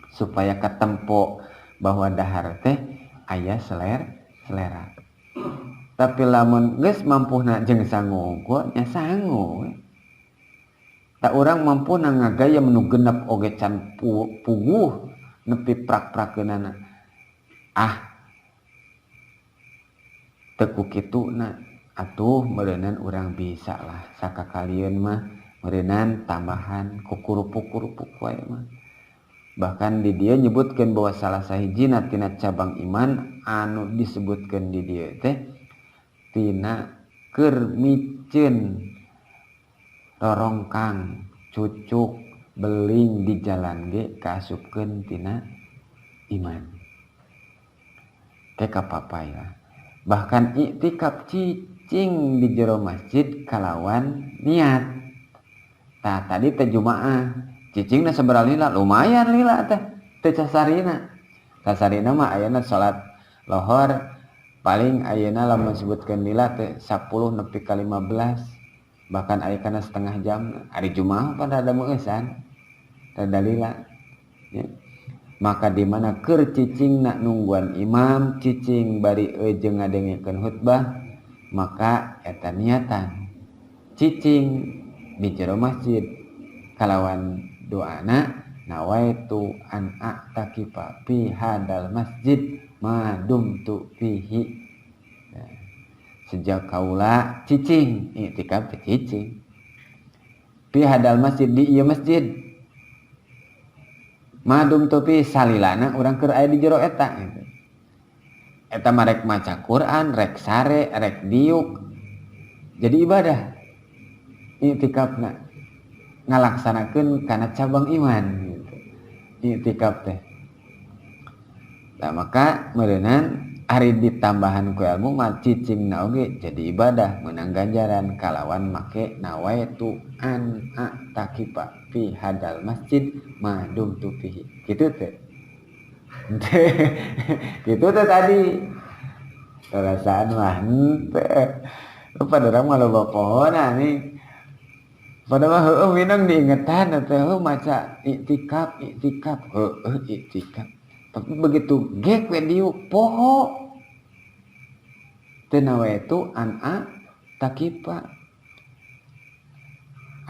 supaya katempo bahwa dahar teh aya selera. Tapi lamun geus mampuna jeung sangu hungkul nya sangu. Tak urang mampu ngagaya menu genep oge can puguh nepi prak-prakeunana. Ah, teu ku kituna atuh meureunan urang bisa lah sakakalieun mah, meureunan tambahan ku kerupuk-kerupuk wae mah. Bahkan di dieu nyebutkeun bahwa salah sahijina tina cabang iman anu disebutkeun di dieu teh tina keur miceun rorongkang, cucuk, beling di jalan ge kaasupkeun tina iman. Teh kapapay lah. Bahkan iktikaf, cicing di jero masjid kalawan niat. Tah, tadi teh Jumaah cicingna sabaraha lila? Lumayan lila teh, teu sasarina. Sasarina mah ayeuna salat lohor paling ayeuna lamun sebutkeun lila teh 10 nepi ka 15, bahkan aya kana setengah jam. Ari Jumaah pan rada meueusan, rada lila ya. Maka di mana keur cicingna nungguan imam, cicing bari jeung ngadengekeun khutbah, maka eta niatan cicing di jero masjid kalawan doana nawaitu an a'takifa fi hadal masjid ma dumtu fihi. Nah, sejak kaula cicing, iktikaf teh cicing, fi hadal masjid, di ieu masjid, ma dumtu fi, salilana urang keur aya di jero eta gitu. Eta mah rek maca Quran, rek sare, rek diuk, jadi ibadah. Iktikafna ngalaksanakeun kana cabang iman gitu. Iktikaf teh. Nah, maka meureunan ari ditambahan ku ilmu mah cicingna oge jadi ibadah meunang ganjaran kalawan make nawaitu an a'takifa fi hadal masjid ma dumtu fihi. Kitu teh. Kitu teh tadi. Perasaan mah henteu. Pada urang mah loba pohona nih. Pada mah heueuh minang diingetan teh heueuh maca iktikaf, iktikaf, heueuh iktikaf. Tapi begitu gek we diuk poho. Teu nawaitu an a'takifa.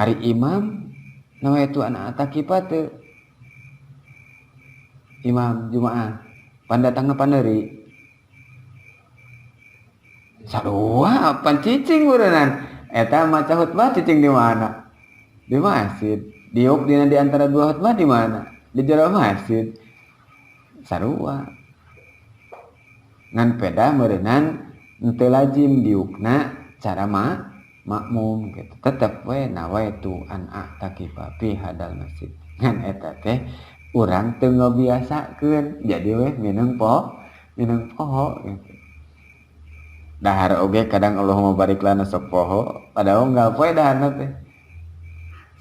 Ari imam nawaitu an a'takifa teu. Imam Jumaah pandatangna pandeuri. Sarua pan cicing beureunan. Eta maca khutbah cicing di mana? Di masjid. Diuk dina di antara dua khutbah di mana? Di jero masjid. Sarua. Ngan peda meureunan henteu lazim diukna cara makmum gitu. Tetep we nawaitu an a'takifa fi hadal masjid. Ngan eta teh urang teu ngabiasakeun jadi we mineng poho gitu. Dahar oge kadang Allahumma barik lana sok poho, padahal unggal poe daharna teh.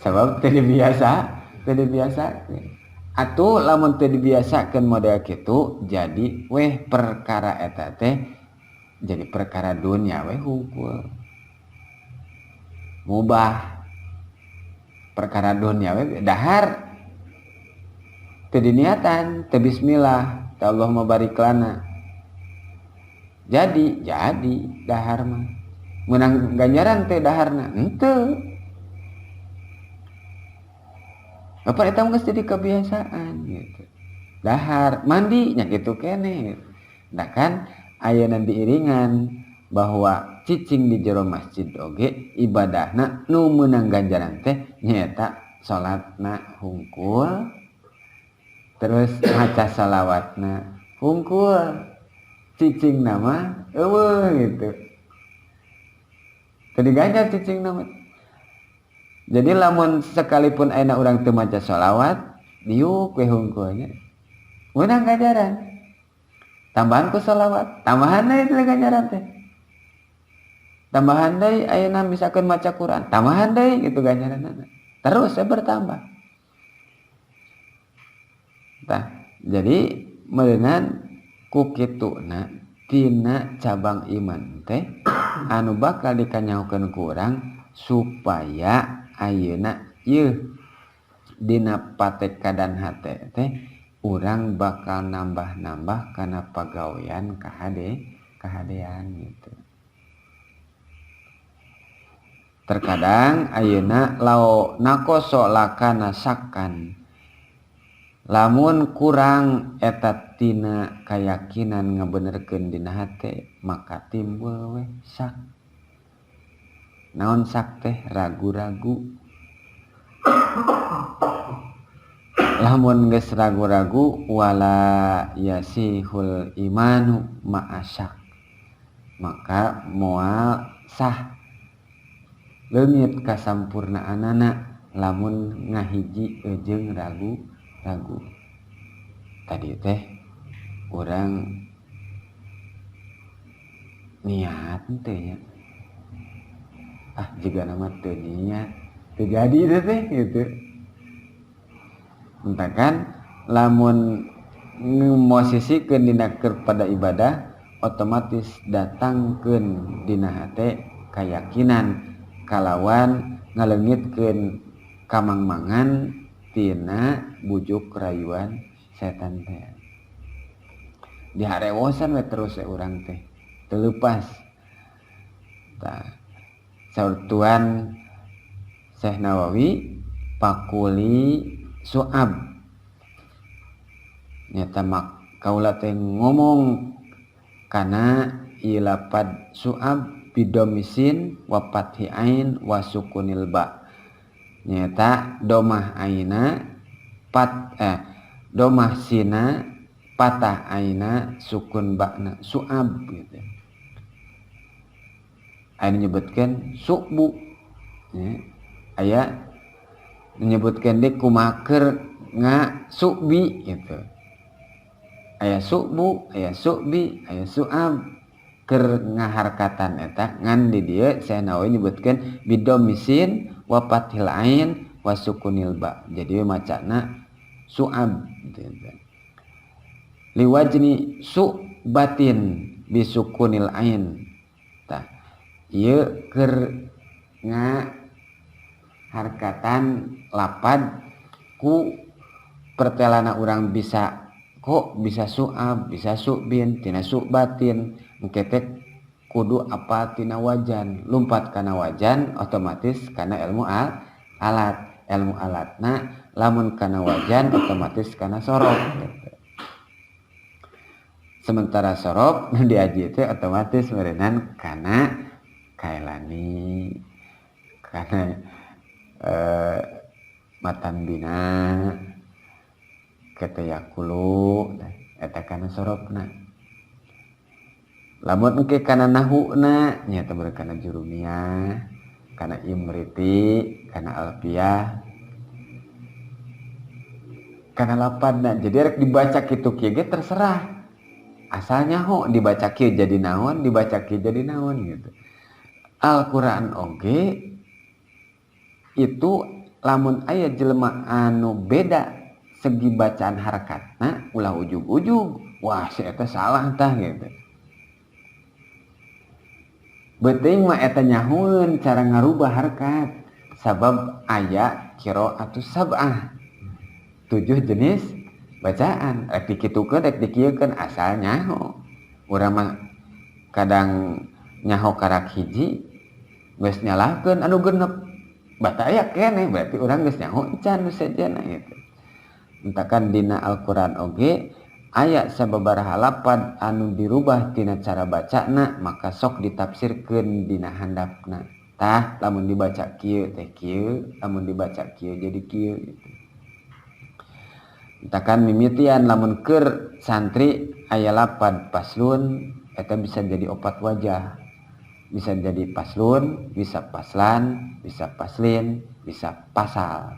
Sabab teu dibiasa, teu dibiasakeun. Atuh lamun teu dibiasakeun model kitu jadi weh perkara eta teh jadi perkara dunia weh hungkul. Mubah perkara dunia weh dahar teu diniatan, teu bismillah, teu Allahumma barik lana. Jadi dahar mah menang ganjaran teh daharna henteu. Bapak eta geus jadi kebiasaan gitu. Dahar mandi nya kitu keneh gitu. Nah kan ayeuna diiringan bahwa cicing di jero masjid oge ibadahna nu meunang ganjaran teh nyaeta salatna hungkul terus maca salawatna hungkul. Cicing nama eueuh gitu. Teu diganjar cicing nama. Jadi lamun sekalipun ayeuna urang teu maca sholawat, diuk we hungkulnya. Meunang ganjaran. Tambahan ku sholawat, tambahan deui teh ganjaran teh. Tambahan deui ayeuna misalkan maca Quran, tambahan deui gitu ganjaranna. Terus saya bertambah. Tah, jadi meureunan ku kituna tina cabang iman teh anu bakal dikanyahokeun ku urang supaya ayeuna yeuh dina patekadan hate teh urang bakal nambah-nambah kana pagawean kahadean gitu. Terkadang ayeuna lao nakoso lakana sakan lamun kurang eta tina kayakinan ngabenerkeun dina hate maka timbul weh sak. Naon sak teh ragu-ragu. Lamun geus ragu-ragu wala yasihul imanu ma'asyak maka moal sah leungit kasampurnaanana lamun ngahiji jeung ragu-ragu. Tadi teh urang niat teh nya. Ah jiga nama teu niat teu jadi teh gitu. Entah kan lamun ngomosisikeun dina keur pada ibadah otomatis datangkeun dina hate kayakinan kalawan ngaleungitkeun kamangmangan tina bujuk rayuan setan teh. Diharewosan we terus we urang teh teu leupas. Tah saur Tuan Syekh Nawawi pakuli su'ab nyata mak kaula teh ngomong kana ieu lapad su'ab bidomisin wa fathi ain wa sukunil ba nyata domah aina pat domah sina patah aina sukun bakna su'ab gitu. Aina nyebutkeun su'bu ya. Aya menyebutkeun deui kumaha keur nga subi gitu. Aya subu, aya subi, aya suab keur ngaharkatan eta ngan di dieu Syekh Nawawi nyebutkeun bidomisin wa fathil ain wa sukunil ba. Jadi macana suab gitu. Liwajni subatin bisukunil ain. Tah ieu keur ngaharkatan lapad ku pertelana urang bisa kok bisa suab, bisa subin, tina subatin, engke teh kudu apa tina wajan, lumpat kana wajan otomatis kana ilmu alat, ilmu alatna lamun kana wajan otomatis kana sorof gitu. Sementara sorof nu diaji teh otomatis meureunan kana kaelani, kana matan bina ketayakulu eta kana sorofna. Lamun engke kana nahuna nyaeta meureun kana jurumiyah, kana imriti, kana alfiyah, kana lapadna. Jadi rek dibaca kitu kieu ge terserah. Asal nyaho dibaca kieu jadi naon, dibaca kieu jadi naon gitu. Al-Qur'an oge itu lamun aya jelema anu beda segi bacaan harakatna ulah ujug-ujug, wah si eta salah tah gitu. Beuteung mah eta nyahoeun cara ngarubah harakat sabab aya qiraatus sab'ah, 7 jenis bacaan, rek dikitukeun rek dikieukeun asal nyaho. Urang mah kadang nyaho karak hiji geus nyalahkeun anu genep, bata aya keneh berarti urang geus nyaho encan nu sejenna gitu. Entakan dina Al-Qur'an oge aya sababaraha lapad anu dirubah tina cara bacana maka sok ditafsirkeun dina handapna. Tah lamun dibaca kieu teh kieu, lamun dibaca kieu jadi kieu gitu. Entakan mimitian lamun keur santri aya lapad paslun eta bisa jadi 4 wajah. Bisa jadi paslun, bisa paslan, bisa paslin, bisa pasal.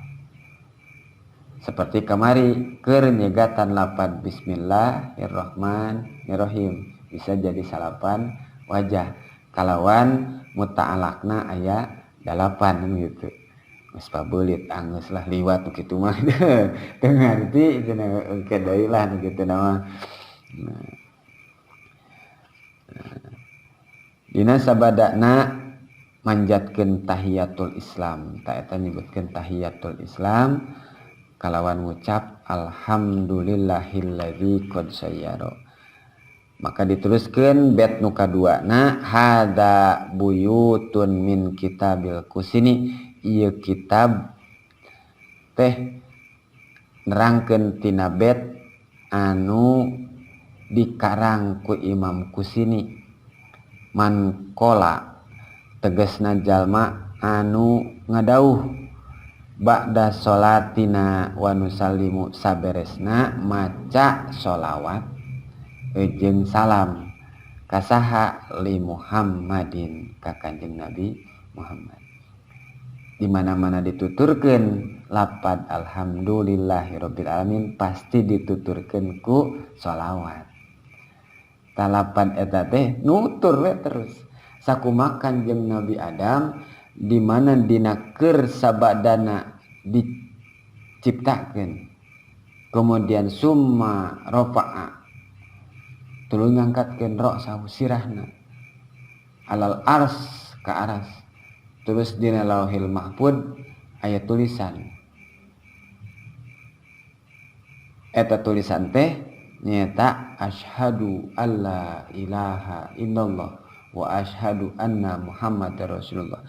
Seperti kamari keur nyegatan lapad bismillahirrahmanirrahim bisa jadi 9 wajah kalawan muta'alaqna aya 8 gitu. Geus pabeulit anggeus lah liwat nu kitu mah. Teu ngarti cenah engke deui lah nu kitu mah. Nah. Dina sabadana manjatkeun tahiyatul Islam, ta eta nyebutkeun tahiyatul Islam kalawan ngucap alhamdulillahilladzi qad sayyara. Maka diteruskeun bet nu kaduana hada buyutun min kitabil kusini, ieu kitab teh nerangkeun tina bet anu dikarang ku Imam Kusini. Man qala tegasna jalma anu ngadauh ba'da sholatina wa nusallimu saberesna maca sholawat jeung salam kasaha li Muhammadin ka Kanjeng Nabi Muhammad. Di mana-mana dituturkeun lapad alhamdulillahirabbil alamin pasti dituturkeun ku sholawat. Talapan eta teh nutur we terus. Sakumaha Kanjeng Nabi Adam di mana dina keur sabadana diciptakeun. Kemudian summa rafa'a tuluy ngangkatkeun ra'sahu sirahna alal ars ka aras. Terus dina Lauhil Mahfud aya tulisan. Eta tulisan teh nyaeta asyhadu alla ilaha illallah wa asyhadu anna Muhammadar Rasulullah.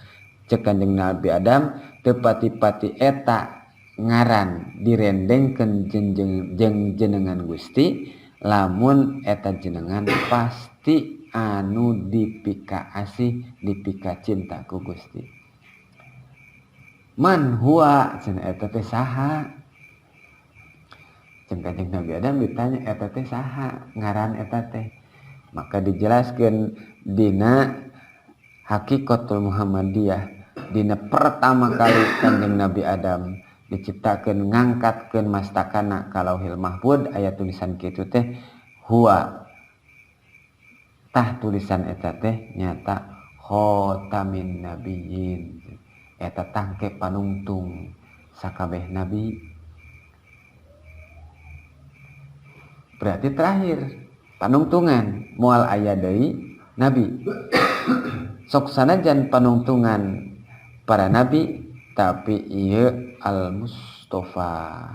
Cek Kanjeng Nabi Adam teu pati-pati eta ngaran direndengkeun jeung jenengan Gusti, lamun eta jenengan pasti anu dipika asih, dipika cinta ku Gusti. Man huwa cenah eta teh saha? Cek Kanjeng Nabi Adam ditanya eta teh saha ngaran eta teh, maka dijelaskeun dina Hakikatul Muhammadiyah Dina pertama kali Kanjeng Nabi Adam diciptakeun ngangkatkeun mastakana ka Lauhil Mahfud aya tulisan kitu teh huwa tah tulisan eta teh nyata khotamin nabiyyin eta tangke panungtung sakabeh nabi. Berarti terakhir panungtungan moal aya deui nabi. Sok sanajan panungtungan para nabi tapi ieu al Mustafa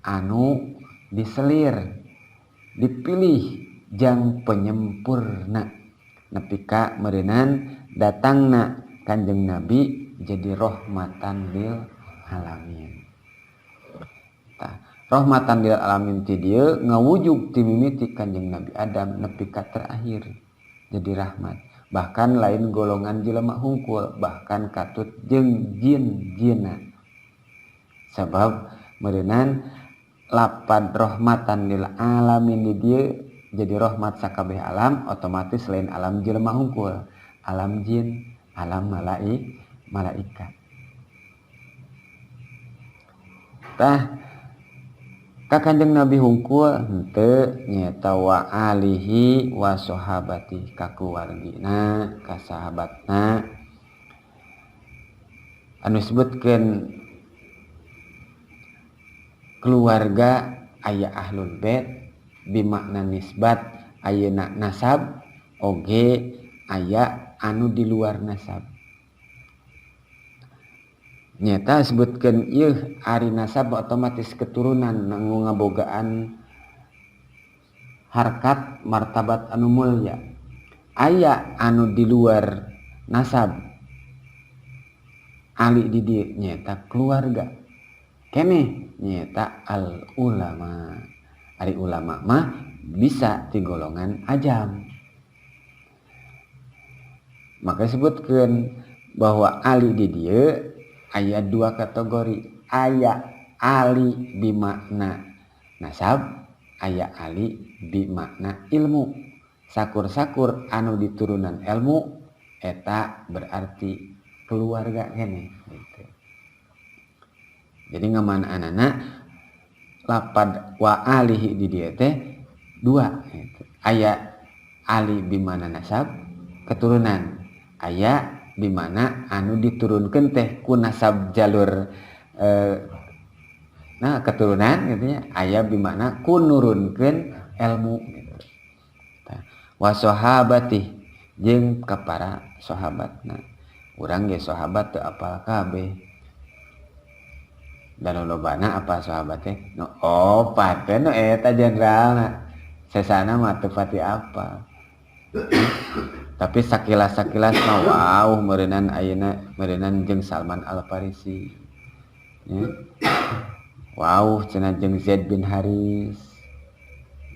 anu diselir dipilih jang penyempurna nepi ka meureunan datangna Kanjeng Nabi jadi rahmatan lil alamin. Tah, rahmatan lil alamin ti dieu ngawujud ti mimiti Kanjeng Nabi Adam nepi ka terakhir jadi rahmat. Bahkan lain golongan jelema hungkul, bahkan katut jeung jin-jina. Sabab meureunan lapad rahmatan lil alamin di dieu jadi rahmat sakabeh alam, otomatis lain alam jelema hungkul, alam jin, alam malaikat. Tah ka Kanjeng Nabi hungkul henteu nyaeta wa alihi wa sahabati ka keluargina ka sahabatna anu disebutkeun keluarga aya ahlul bait bimakna nisbat ayeuna nasab oge aya anu di luar nasab. Nyata sebutkeun ieu ari nasab otomatis keturunan nanggung ngabogaan harkat martabat anu mulia. Aya anu di luar nasab ali di dieu nyata keluarga keneh nyata al ulama. Ari ulama mah bisa ti golongan ajam. Maka sebutkeun bahwa ali di dieu aya dua kategori, aya ali bimakna nasab, aya ali bimakna ilmu. Sakur-sakur anu diturunan ilmu eta berarti keluarga keneh gitu. Jadi ngamanaanana lapad wa alihi di dieu teh dua gitu. Aya ali bimana nasab keturunan, aya dimana anu diturunkan teh ku nasab jalur nah keturunan gitu nya, aya bimana ku nurunkeun ilmu gitu. Tah, wa sahabati jeung ka para sahabatna. Urang ge sahabat teu apal kabeh. Dan lolobana apa sahabat teh? Nu opat teh nu eta jenderalna. Sesana mah teu pati apal. Tapi sakilas-sakilas mah wow meureunan ayeuna meureunan jeung Salman Al-Farisi. Ya. Wow cenah jeung Zaid bin Haris.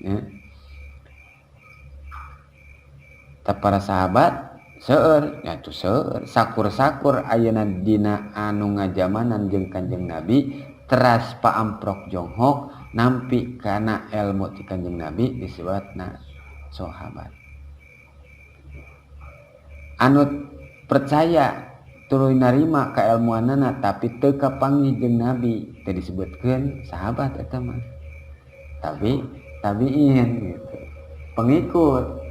Ya. Ta para sahabat seueur nya tuh seueur sakur-sakur ayeuna dina anu ngajamanan jeung Kanjeng Nabi teras paamprok jonghok nampi kana ilmu ti Kanjeng Nabi disebutna sahabat. Anu percaya tuluy narima kailmuanana tapi teu kapanggih jeung Nabi teu disebutkeun sahabat eta mah. Tapi tabiin gitu. Pengikut.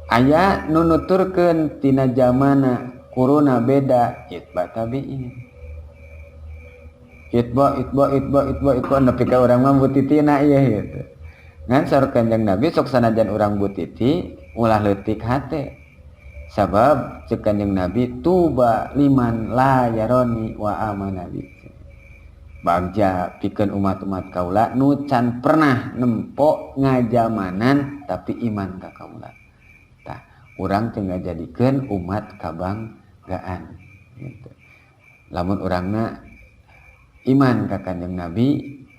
Aya nu nuturkeun tina jamana kuruna beda itba tabiin. Itba itba itba itba itba nepi ka urang mah butitina ieu gitu. Ngan saur Kanjeng Nabi sok sanajan urang butiti ulah leutik hate. Sabab cek Kanjeng Nabi tuba liman la yaroni wa amana bi. Bagja pikeun umat-umat kaula nu can pernah nempo ngajamanan tapi iman ka kaula. Tah, urang teu ngajadikeun umat kabanggaan gitu. Lamun urangna iman ka Kanjeng Nabi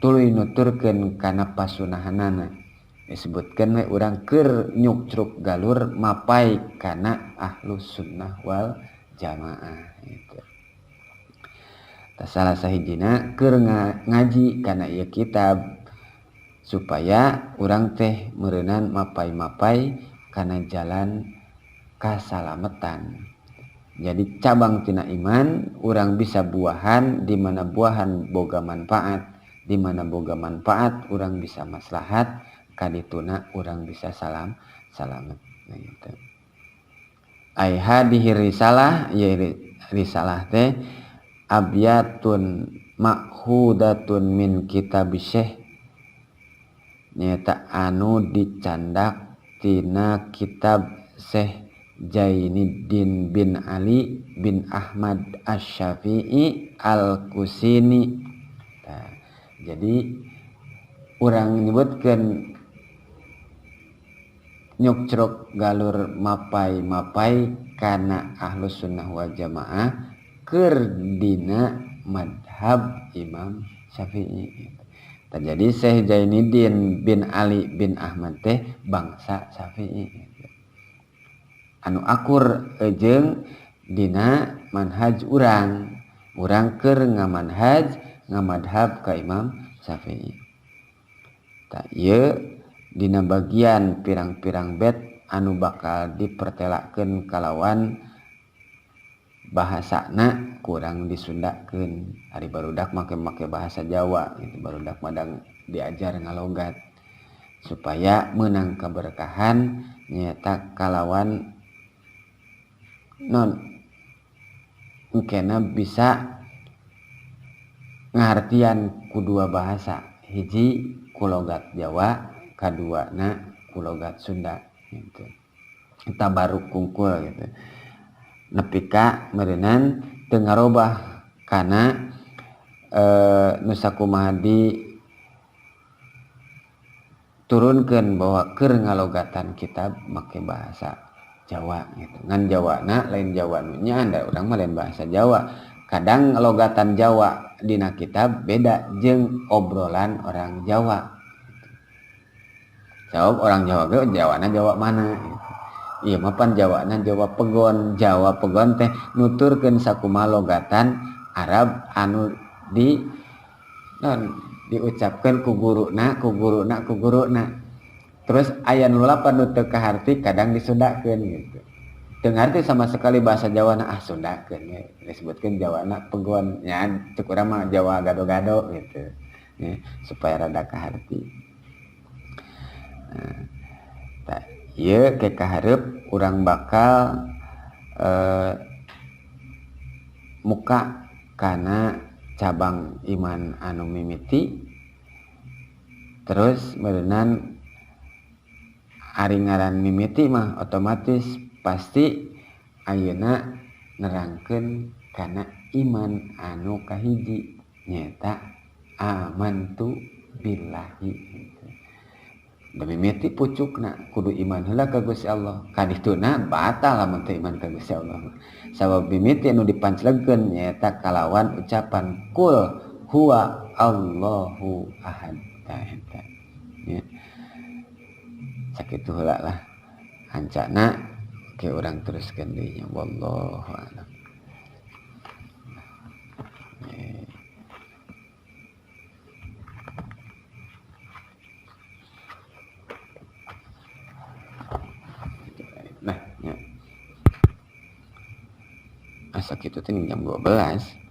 tuluy nuturkeun kana pasunahanana. Disebutkeun we urang keur nyukcruk galur mapai kana ahlus sunnah wal jamaah gitu. Tah salah sahijina keur ngaji kana ieu kitab supaya urang teh meureunan mapai-mapai kana jalan kasalametan. Jadi cabang tina iman urang bisa buahan, di mana buahan boga manfaat, di mana boga manfaat urang bisa maslahat, kadituna urang bisa salamet. Nah gitu. Ai hadhihi risalah, ieu risalah teh abyatun makhudatun min kitab Syekh, nyaeta anu dicandak tina kitab Syekh Jainuddin bin Ali bin Ahmad Asy-Syafi'i Al-Kusini. Nah, jadi urang nyebutkeun nyukcruk galur mapai-mapai kana Ahlus Sunnah wal Jamaah keur dina madhab Imam Syafi'i. Tah, jadi Syekh Jainuddin bin Ali bin Ahmad teh bangsa Syafi'i anu akur jeung dina manhaj urang, urang keur ngamanhaj ngamadhab ka Imam Syafi'i. Tah ieu dina bagian pirang-pirang bet anu bakal dipertelakeun kalawan bahasana kurang disundakeun. Ari barudak make-make bahasa Jawa gitu, barudak madang diajar ngalogat supaya meunang keberkahan nyaeta kalawan non engkena bisa ngahartian ku dua bahasa, hiji ku logat Jawa, kaduana ku logat Sunda gitu. Tabaruk kungkul gitu. Nepi ka meureunan teu ngarobah kana nu sakumaha diturunkeun bahwa keur ngalogatan kitab make bahasa Jawa gitu. Ngan Jawana lain Jawa nu nya da urang mah lain bahasa Jawa. Kadang logatan Jawa dina kitab beda jeung obrolan orang Jawa. Jawab orang Jawa ge Jawana Jawa mana gitu. Ieu mah pan Jawana Jawa Pegon. Jawa Pegon teh nuturkeun sakumaha logatan Arab anu di non diucapkeun ku guruna, ku guruna, ku guruna. Terus aya nu lapan nu teu kaharti kadang disundakeun gitu. Teu ngarti sama sekali bahasa Jawana, ah sundakeun we. Disebutkeun Jawana Pegon nya, cek urang mah Jawa gado-gado gitu. Ya, supaya rada kaharti. Nah, tah ieu ke kahareup urang bakal muka kana cabang iman anu mimiti, terus meureunan ari ngaran mimiti mah otomatis pasti ayeuna nerangkeun kana iman anu kahiji nyaeta amantu billahi gitu. Demi mimiti pucukna kudu iman heula ka Gusti Allah. Kadituna batal lamun teu iman ka Gusti Allah. Sabab mimiti anu dipanclegkeun nyaeta kalawan ucapan kul huwa Allahu ahad. Tah eta. Ya. Sakitu heula lah ancana ke urang teruskeun deui nya, wallahu a'lam. Nah, ya. Asa kitu teh jam 12.